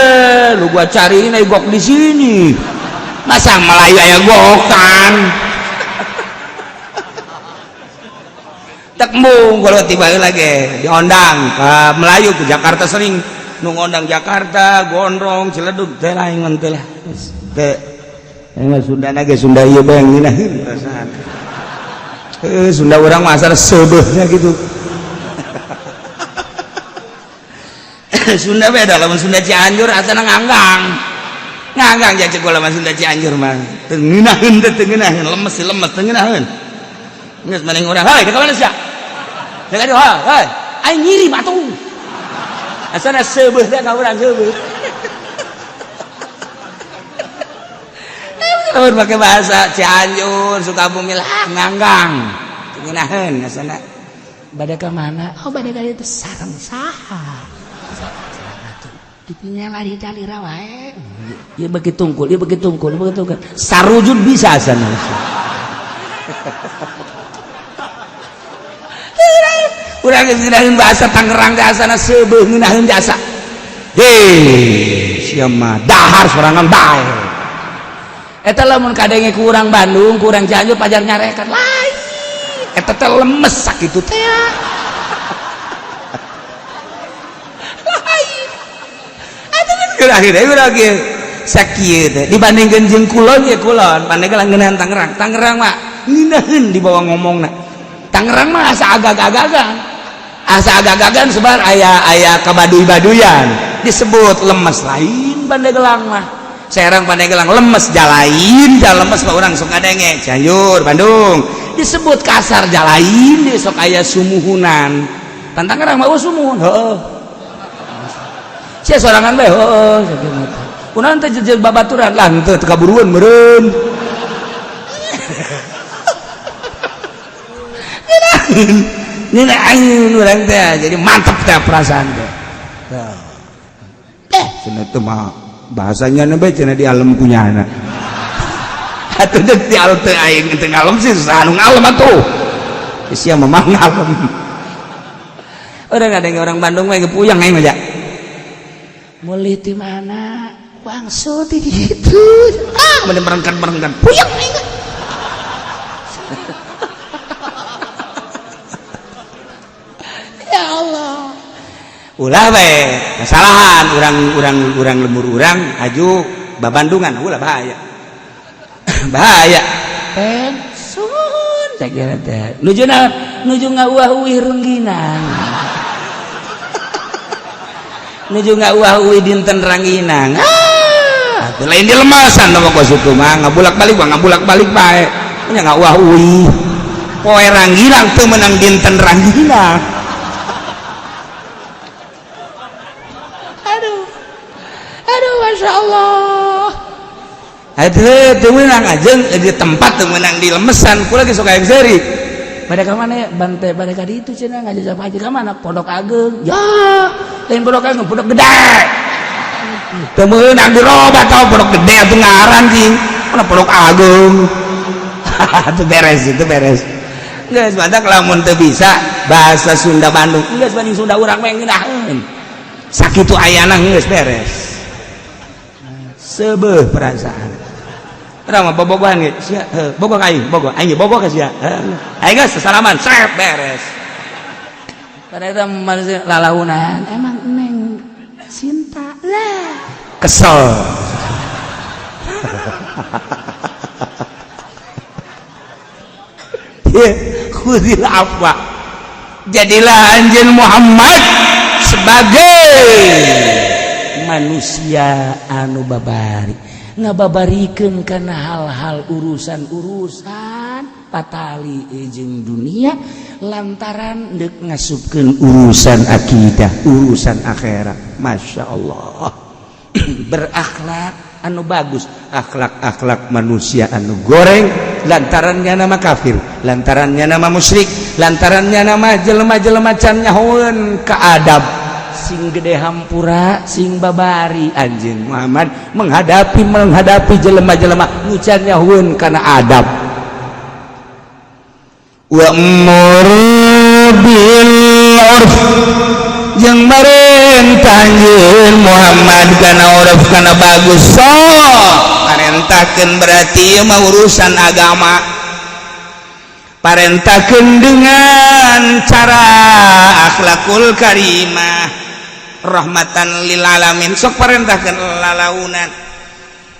lu gua cariin aya gok di sini. Masa Melayu aya gokan. Tek embung kula tiba heula ge diondang ka Melayu ke Jakarta sering nu ngondang Jakarta, Gondrong, Ciledug teh lain ngan teh lah. Teh emang Sunda ge Sunda ieu bae ngeunaheun perasaan. Heuh Sunda urang mah asal seubeuhnya gitu. Sunda beda lamun Sunda Cianjur asana nganggang. Nganggang ja cek kula mah Sunda Cianjur mah. Teu ngeunaheun teh teu ngeunaheun, lemes sih lemes teu ngeunaheun. Geus maneh urang, heuy ka mana sia? Deuk ka dieu, heuy. Aing ngirim atuh. Asana seubeuh teh ka urang seubeuh. Lamun make bahasa Cianjur, Sukabumi lah nganggang. Teu ngeunaheun asana. Bade ka mana? Oh bade ka dieu sareng saha? Dipinya lari dalira wae. Ieu beuki tungkul, ieu beuki tungkul, ieu beuki tungkul. Sarujud bisa asana. Urang geus ngeunaheun bahasa Tangerang teh asana seubeuh ngeunaheun jasa. Heh, sia mah dahar sorangan bae. Eta lamun kadenge ku urang Bandung, ku urang Cianjur pajar nyarekan lain. Eta teh lemes sakitu teh. Lain. Atuh akhirnya urang ge sakieu teh dibandingkeun jeung kulon ye kulon, Pandeglang ngeunahan Tangerang. Tangerang mah ngeunaheun dibawa ngomongna. Tangerang mah asa agak-agagan. Asa agak-agagan sebar aya kabaduy-baduyan disebut lemes lain Pandeglang mah. Serang Pandeglang lemes jalain lemes mah urang sok ngadenge Cianjur Bandung disebut kasar jalain di sok aya sumuhunan. Tangerang mah sumuhun heuh. Sia sorangan bae heuh sakieu teh. Kunaon teh jeung babaturan lah henteu teu kaburuan meureun. Ngeunaheun urang teh jadi mantep teh perasaan teh. Cenah teh mah bahasanya nebe cenah di alam kunyana. Atuh deuk di alam teh aing teu ngalem sih susah anu ngalem atuh. Sia mah ngalem. Urang ngadenge orang Bandung mah puyeng aing mah ja. Meuli ti mana? Wangsul ti ditu. Ah, bener merengkan-merengkan puyeng aing. Ya Allah. Ulah bae kesalahan urang lembur urang aju babandungan ulah bahaya. Bahaya. Pensun sakieu teh. Nuju naon? Nuju ngauah-uih rengginang. Nuju ngauah-uih dinten rangginang. Ah, teu lain di lemasan mah kos kitu mah ngabulak-balik mah ngabulak-balik bae. Nya ngauah-uih. Poe rangginang teu meunang dinten rangginang. Aduh, Masya Allah. Aduh, teu meunang ajeng di tempat teu meunang di lemesan. Kula ge sok aya seuri. Pada ka mana ya? Bante pada ka ditu cenah ngajak haji ka mana? Pondok Ageng. Ya, lain Pondok Ageng, Pondok Gede. Teu meunang dirobat tau Pondok Gede atuh ngaran cing. Mana Pondok Ageng. Itu beres, itu beres. Geus badak lamun teu bisa bahasa Sunda Bandung. Geus banding Sunda urang mah ngeunaheun. Sakitu ayana geus beres. Sebeuh perasaan. Urang mah bobogohan ge, sia heuh, bogoh ka aing, bogoh, aing ge bogoh ka sia. Aing geus sasalaman, srep beres. Pada eta manusia lalaunan, emang neng cinta lah. Kesel. Khudil afwa. Jadilah anjeun Muhammad sebagai manusia anu babari, ngababarikeun kana hal-hal urusan-urusan patali jeung dunia lantaran deuk ngasupkeun urusan akidah, urusan akhirat. Masya Allah. Berakhlak anu bagus, akhlak-akhlak manusia anu goreng lantarannya nama kafir, lantarannya nama musyrik, lantarannya nama jelema-jelema can nyahoeun ka adab. Sing gede hampura, sing babari anjeun Muhammad menghadapi jelema-jelema nu can nyahoeun kana adab. Wa amur bil urf jeung marentah anjeun Muhammad kana urf kana bagus. Sok parentahkeun berarti ieu mah urusan agama. Parentahkeun dengan cara akhlakul karimah rahmatan lil alamin. Sok parentahkeun lalaunan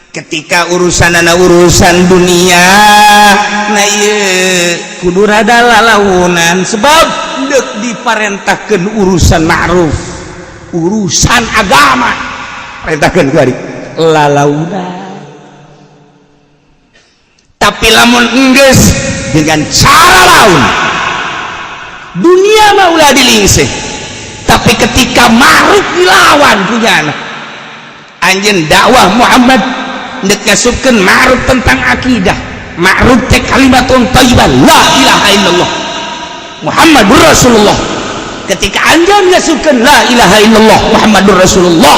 ketika urusanana urusan dunia na ieu kudu rada lalaunan sebab deuk diparentahkeun urusan ma'ruf, urusan agama parentahkeun ku ari lalaunan. Tapi lamun enggeus dengan cara laun dunia mah ulah dilingseh, tapi ketika ma'ruf dilawan punya anjeun dakwah Muhammad deuk ngasupkeun ma'ruf tentang akidah, ma'ruf teh kalimatun thayyibah la ilaha illallah Muhammadur Rasulullah. Ketika anjeun ngasupkeun la ilaha illallah Muhammadur Rasulullah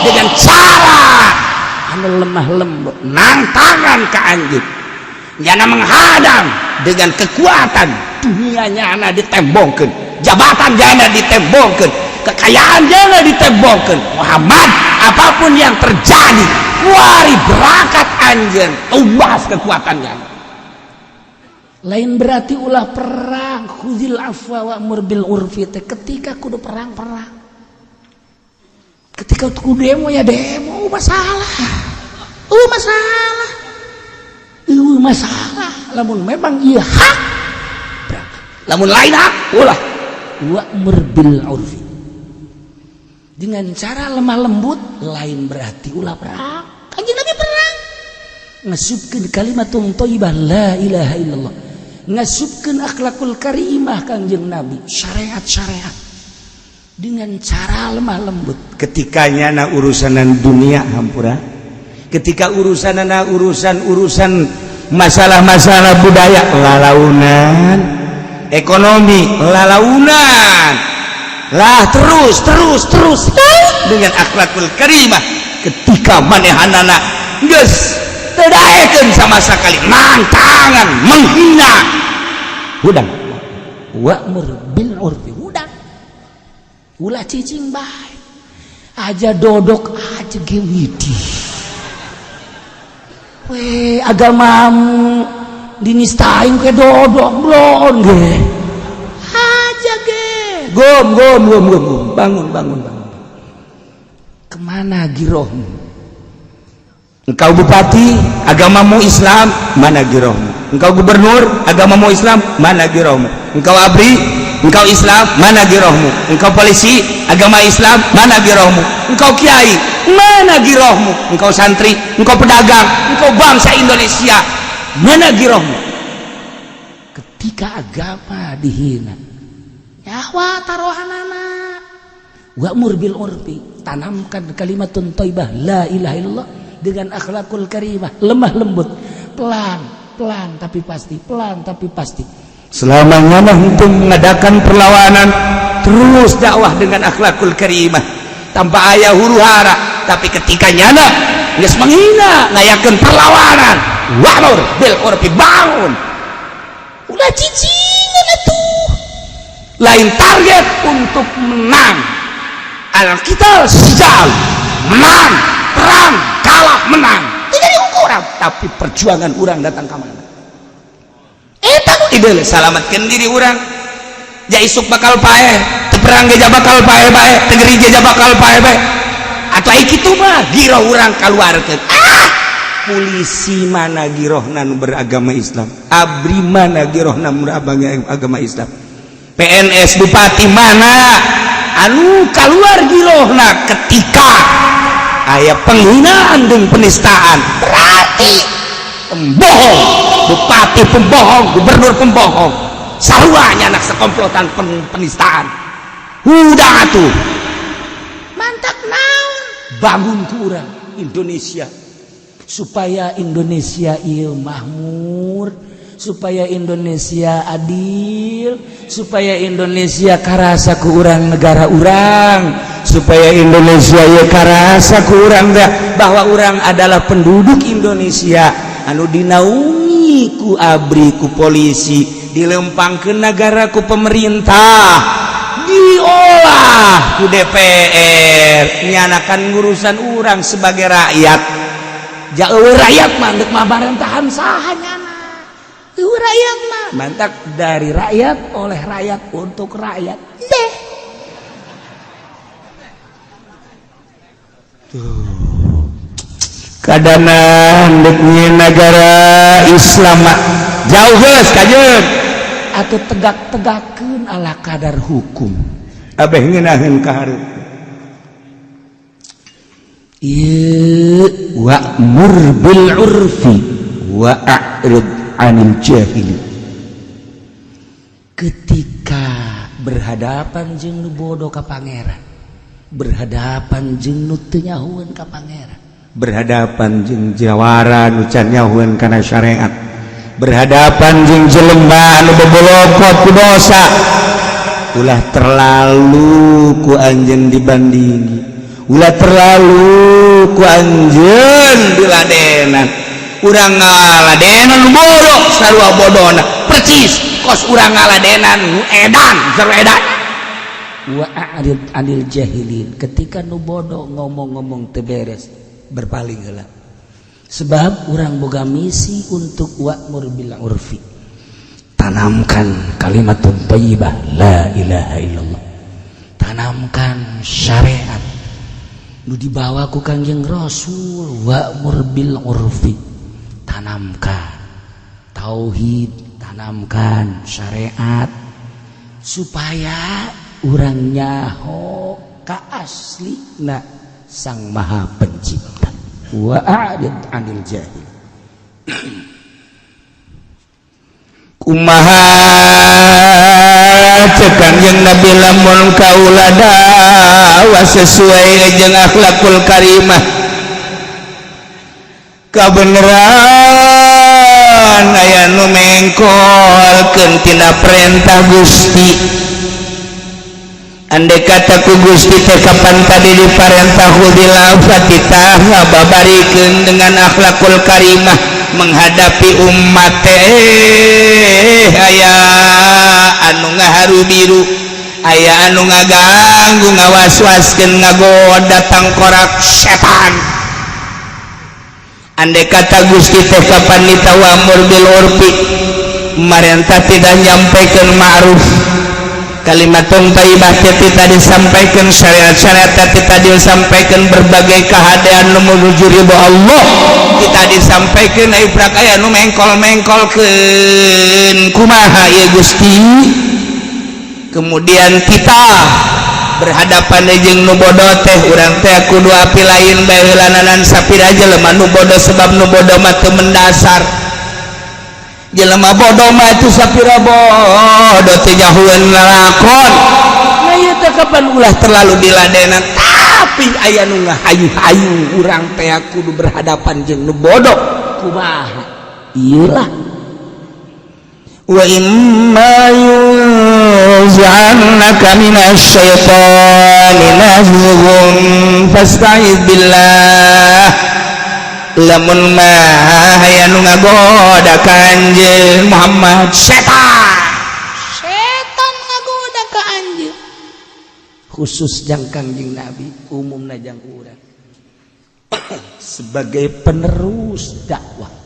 dengan cara anu lemah lembut, nangtangan ka anjeun, nyana menghadang dengan kekuatan dunia nyana ditembongkeun, jabatan nyana ditembongkeun, kekayaan nyana ditembongkeun. Muhammad, apapun yang terjadi Kuari berangkat anjeun tumbas kekuatannya. Lain berarti ulah perang, khuzil afwa wa'mur bil urfi teh ketika kudu perang perang. Ketika kudu demo ya demo, masalah. Masalah. Masalah. Lamun memang ieu hak. Lamun lain hak ulah. Wa'mur bil urfi. Dengan cara lemah lembut, lain berarti ulah perang. Kanjeng Nabi perang. Ngasupkeun kalimatun thayyibah la ilaha illallah. Ngasupkeun akhlakul karimah Kanjeng Nabi, syariat-syariat. Dengan cara lemah lembut. Ketika nyana urusanan dunia hampura, ketika urusanana urusan-urusan masalah-masalah budaya lalaunan, ekonomi lalaunan, lah terus terus terus dengan akhlakul karimah. Ketika manehanana geus teu daekeun sama sekali mantangan menghina, hudang wa'mur bil urfi, hudang ulah cicing bae aja dodok aja ge widi we agamamu dinistain ke dodok blon ge aja ge gom gom gom gom gom bangun bangun bangun. Kemana girohmu? Engkau bupati agamamu Islam, mana girohmu? Engkau gubernur agamamu Islam, mana girohmu? Engkau ABRI, engkau Islam, mana girohmu? Engkau polisi agama Islam, mana girohmu? Engkau kiai, mana girohmu? Engkau santri, engkau pedagang, engkau bangsa Indonesia, mana girohmu? Ketika agama dihina, nyawa taruhanana. Wa'mur bil urfi, tanamkan kalimatun thayyibah la ilaha illallah dengan akhlakul karimah, lemah lembut, pelan pelan tapi pasti, pelan tapi pasti. Selamanya mah untuk mengadakan perlawanan, terus dakwah dengan akhlakul karimah tanpa aya huru hara. Tapi ketika nyana geus menghina, ngayakeun perlawanan, wa'mur bil urfi, bangun ulah cicingan atuh. Lain target untuk menang, al-qital sijal, menang perang kalah menang tidak diukur, tapi perjuangan orang datang ke mana eta nu dideuleu salamatkeun diri urang. Ja isuk bakal paeh, teu perang ge bakal paeh bae, teu geri ge bakal paeh bae. Atuh ai kitu mah giroh urang kaluarkeun. Ah, polisi mana girohna nu beragama Islam, ABRI mana girohna nu beragama Islam, PNS bupati mana anu keluar girohna ketika aya penghinaan dan penistaan. Berarti pembohong, bupati pembohong, gubernur pembohong, saruanya anak sekomplotan penistaan. Udah atuh mantap naon, bangun ku urang Indonesia supaya Indonesia ieu makmur, supaya Indonesia adil, supaya Indonesia karasa ku urang negara urang, supaya Indonesia ya karasa ku urang bahwa urang adalah penduduk Indonesia anu dinaungi ku ABRI, ku polisi, dilempang ke negara ku pemerintah, diolah ku DPR, nyanakan urusan urang sebagai rakyat. Jauh rakyat mah ndek mah barentahan saha nyana. Rakyat mah mantap dari rakyat oleh rakyat untuk rakyat. Deh. Tuh. Kadana ndek negara Islam jauh geus kajeun atuh tegak-tegakeun ala kadar hukum. Abeh ngeunaheun ka hareup. Ieu wa'mur bil urfi wa a'rid anil jahili. Ketika berhadapan jeung nu bodoh ka pangeran, berhadapan jeung nu teu nyahueun ka pangeran, berhadapan jeung jawara nu can nyahueun kana syariat, berhadapan jeung jelema anu bobolokot ku dosa, ulah terlalu ku anjeun dibandingi, ulah terlalu ku anjeun diladenan. Urang ngaladenan nu bodoh sarua bodona percis kos urang ngaladenan nu edan sarua edan. Wa a'rid anil jahilin, ketika nu bodoh ngomong-ngomong teu beres, Berpaling heula. Sebab urang boga misi untuk wa'mur bil urfi. Tanamkan kalimat thayyibah la ilaha illallah. Tanamkan syariat nu dibawa ku Kangjeng Rasul wa'mur bil urfi. Tanamkan tauhid, tanamkan syariat supaya urang nyaho ka aslina Sang Maha Pencipta. Wa a'rid 'anil jahil. Kumaha cek Kangjeng Nabi lamun kaula dakwah sesuai jeung akhlakul karimah, kabeneran aya nu mengkolkeun tina perintah Gusti. Andai kata ku Gusti teh kapan tadi diparentah khudil fatitah ngababarikeun dengan akhlakul karimah menghadapi umat teh aya anu ngaharu biru, aya anu ngaganggu, ngawaswaskeun, ngagoda tangkorak setan. Andai kata Gusti teh kapan ditawamur bil urfi, marentah tidak nyampaikan ma'ruf, kalimat thayyibah teh disampaikan, syariat-syariat teh disampaikan, berbagai keadaan nu menuju ridho Allah kita disampaikan, ai prak aya nu mengkol-mengkolkeun kumaha ieu Gusti. Kemudian kita berhadapan jeung nu bodoh teh, urang teh kudu api lain bae heulananan sapira jelema nu bodoh, sebab nu bodoh mah teu mendasar. Jelema bodoh mah itu sapira bodoh teh nyahueun lalakon. Nah ieu teh kapan ulah terlalu diladenan, tapi aya nu ngahayu-hayu urang teh kudu berhadapan jeung nu bodoh kumaha. Iyalah wa imma yunzi'annaka minasyaitani nazghun fasta'idz billah. Lamun mah aya nu ngagoda ka anjeun Muhammad, setan setan ngagoda ka anjeun, khusus jang Kangjeng Nabi, umumna jang urang sebagai penerus dakwah.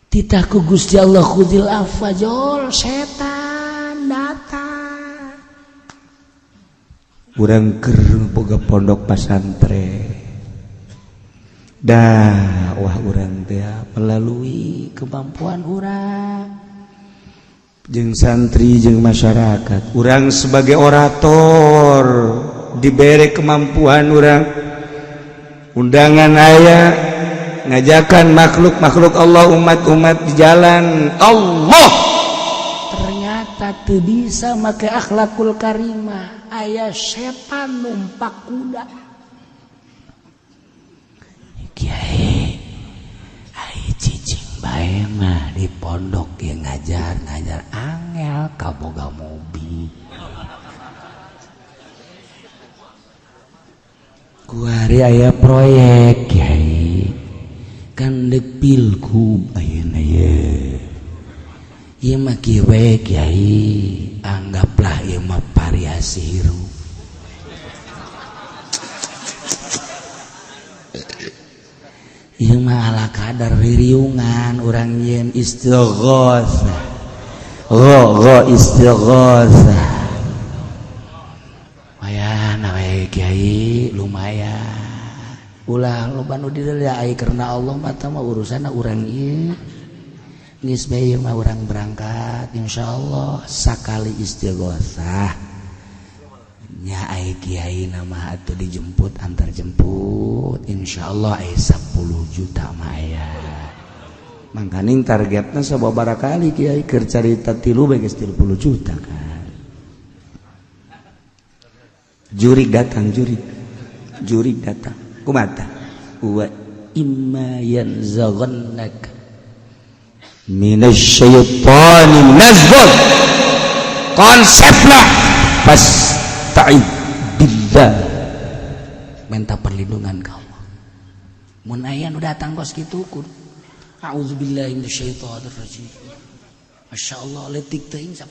Titah ku Gusti Allah khudil afwa, jol setan datang. Urang keur boga pondok pasantren, dakwah urang teh melalui kemampuan urang jeung santri jeung masyarakat. Urang sebagai orator dibere kemampuan urang, undangan aya ngajakan makhluk-makhluk Allah, umat-umat di jalan Allah. Ternyata teu bisa make akhlakul karimah, aya setan numpak kuda. Kiai ai cicing bae mah di pondok ge ngajar-ngajar angel kaboga mobil. Kuari aya proyek kiai kan dek pilgub ayeuna ye. Ieu mah kieu we kiai, anggaplah ieu mah variasi hirup. Ieu mah ala kadar ririungan urang yen istighotsah. Gho istighotsah. Lumayan we kiai, lumayan. Ulah loba nu dideuleu ai karena Allah mah tah mah urusanna urang ieu. Geus bae ieu mah urang berangkat insyaallah sakali istighotsah. Nya ai kiai nama atuh dijemput antar jemput insyaallah ai 10 juta mah aya. Mangkaning targetna sababaraha kali kiai keur carita tilu bae geus 30 juta kan. Jurig datang, jurig. Jurig datang. Kumata wa imma yanzaghannaka minasyaitani nazghun. Konsepna fasta'id billah, minta perlindungan ka Allah. Mun aya nu datang kos kitu kudu a'udzubillahi minasyaitonir rajim. Masyaallah leutik teuing 10.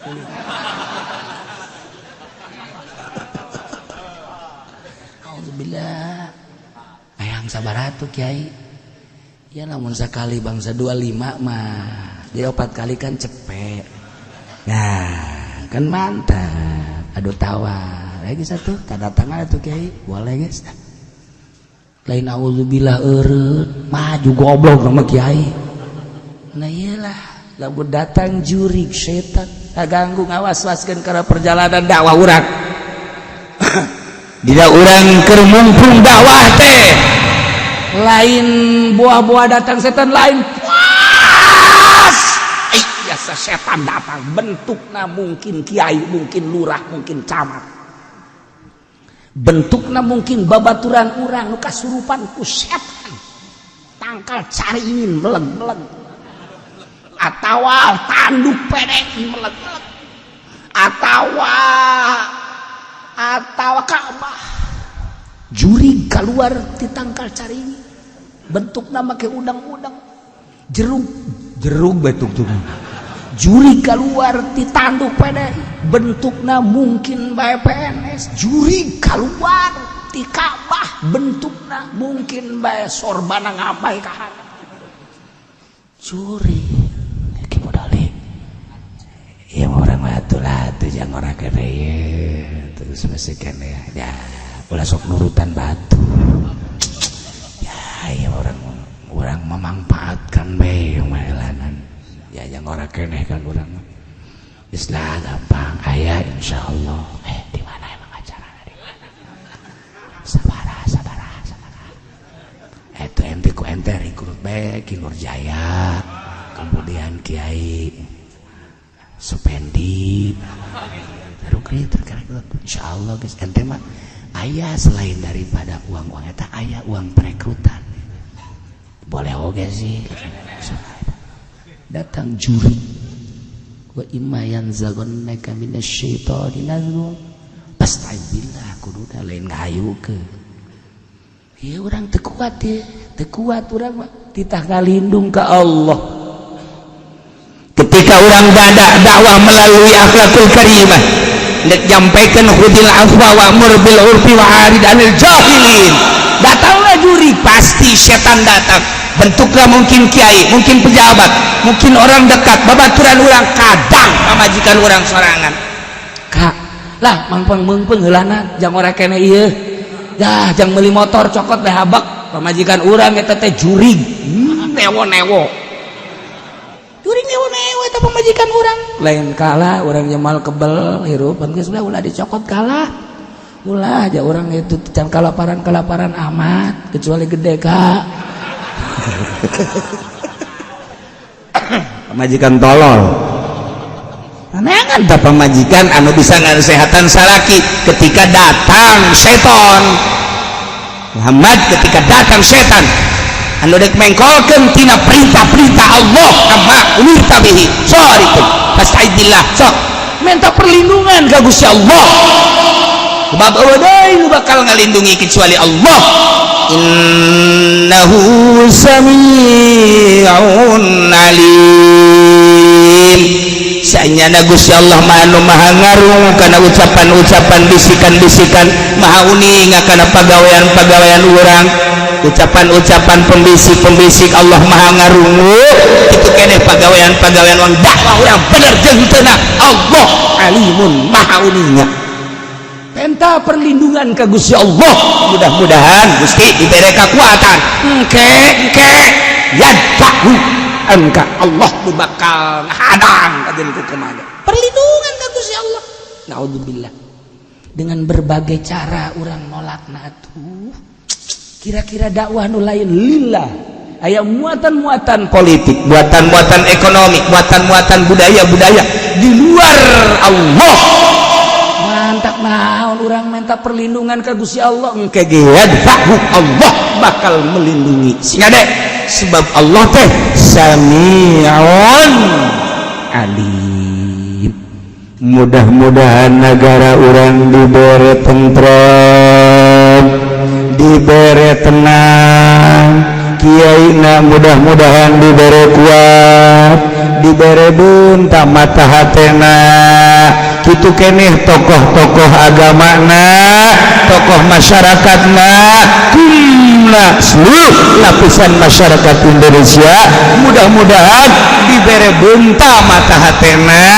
A'udzubillah. Sabaraha tuh Kiai? Ya lamun sakali bangsa 25 mah. Jadi 4 kali kan cepet. Nah, kan mantap. Aduh tawar. Lagi satu tanda tangan tuh Kiai. Boleh guys. Lain auzubillah eureun, maju goblok sama Kiai. Nah iyalah, lamun datang jurig setan, ganggu ngawas-waskeun kana perjalanan dakwah urang. Dina urang keur mumpung dakwah teh. Lain buah-buah datang setan lain puas. Biasa setan datang bentukna mungkin kiai, mungkin lurah, mungkin camat. Bentukna mungkin babaturan urang nu kasurupan ku setan. Tangkal caringin meleg-meleg. Atawa tanduk pedek meleg-meleg. Atawa Ka'bah. Jurig keluar ti tangkal caringin. Bentukna make udang-udang. Jeruk betuk tuh. Jurig keluar ti tanduk pedek. Bentukna mungkin bae PNS. Jurig keluar ti Ka'bah. Bentukna mungkin bae sorbana ngapai ka handap. Jurig. Ki modali. Ya orang mah atuh lah tuh jangan orang kene terus masih kene ya ulah sok nurutan batu. Ya orang memanfaatkan bae melanan. Ya yang orang keneh kan orang. Islah gampang aya insyaallah. Di mana emang acaranya di mana? Sabara. Eta ente ku ente rekrut bae Ki Nurjaya, kemudian Kiai Supendi. Rekrut insyaallah guys ente mah aya selain daripada uang-uang eta aya uang perekrutan. Boleh oge sih. Datang juri wa imma yanzaghannaka minasyaitani nazghun fasta'idz kuduna lain ngahayukeun. Ieu urang teu kuat ye, teu kuat urang mah titah ngalindung ka Allah. Ketika urang dakwah melalui akhlakul karimah, nek nyampaikan khudil afwa wa'mur bil urfi wa arid anil jahilin. Datanglah juri, pasti setan datang. Bentuklah mungkin kiai, mungkin pejabat, mungkin orang dekat, babaturan orang, kadang pamajikan orang sorangan. Kak, lah mangpeng meungpeung heulana jang ora kene ieu. Dah jang meuli motor cokot teh habak, pamajikan urang eta teh jurig. Newo-newo. Jurig newo-newo eta pamajikan urang. Lain kalah urang nyemal kebel hirup geus ulah dicokot kalah. Ulah aja orang itu can kalaparan-kalaparan amat kecuali gede kak. Pamajikan tolol. Neangan da pamajikan anu bisa ngasehatan salaki ketika datang seton. Muhammad ketika datang setan anu dek mengkolkeun tina perintah-perintah Allah amma umirta bihi. Sorry fasta'idillah sok minta perlindungan ka Gusti Allah. Sebab eueuh deui nu bakal ngalindungi kecuali Allah. Innahu sami'un alim. Sanyana Gusti Allah mah anu maha ngarung kana ucapan-ucapan bisikan-bisikan, maha uning kana pagawean-pagawean urang, ucapan-ucapan pembisik-pembisik Allah maha ngarungu. Kitu keneh pagawean-pagawean urang dakwah urang bener jeung teu Allah alimun maha uninga. Minta perlindungan ke Gusti Allah. Mudah-mudahan Gusti diberi kekuatan. Engke engke yadfahu engka Allah nu bakal ngahadang kajen ku kumaha. Perlindungan ke Gusti Allah. Naudzubillah. Dengan berbagai cara urang nolakna atuh. Kira-kira dakwah nu lain lillah. Aya muatan-muatan politik, muatan-muatan ekonomi, muatan-muatan budaya-budaya di luar Allah. Mantap naon urang minta perlindungan ke Gusti Allah. Engke ge yadfahu Allah bakal melindungi. Sing ade sebab Allah teh sami'un alim. Mudah-mudahan negara urang dibere tentrem, dibere tenang, kiaina mudah-mudahan dibere kuat, dibere bunta mata hatena. Kitu keneh tokoh-tokoh agamana, tokoh masyarakatna, Umumna seluruh lapisan masyarakat Indonesia mudah-mudahan dibere bunta mata hatena,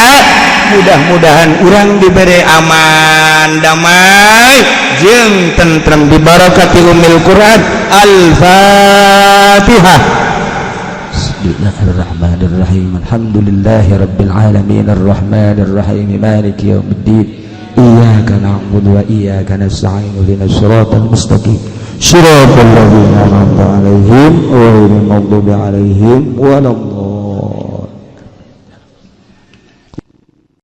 mudah-mudahan urang dibere aman damai jeung tentrem dibarakati Ummul Quran. Al-Fatihah. Bismillahirrahmanirrahim. Alhamdulillahi rabbil alamin arrahmanir rahim maliki yaumiddin. Iyyaka na'budu wa iyyaka nasta'in ihdinas siratal mustaqim siratal ladzina an'amta 'alaihim ghairil maghdubi 'alaihim waladdallin.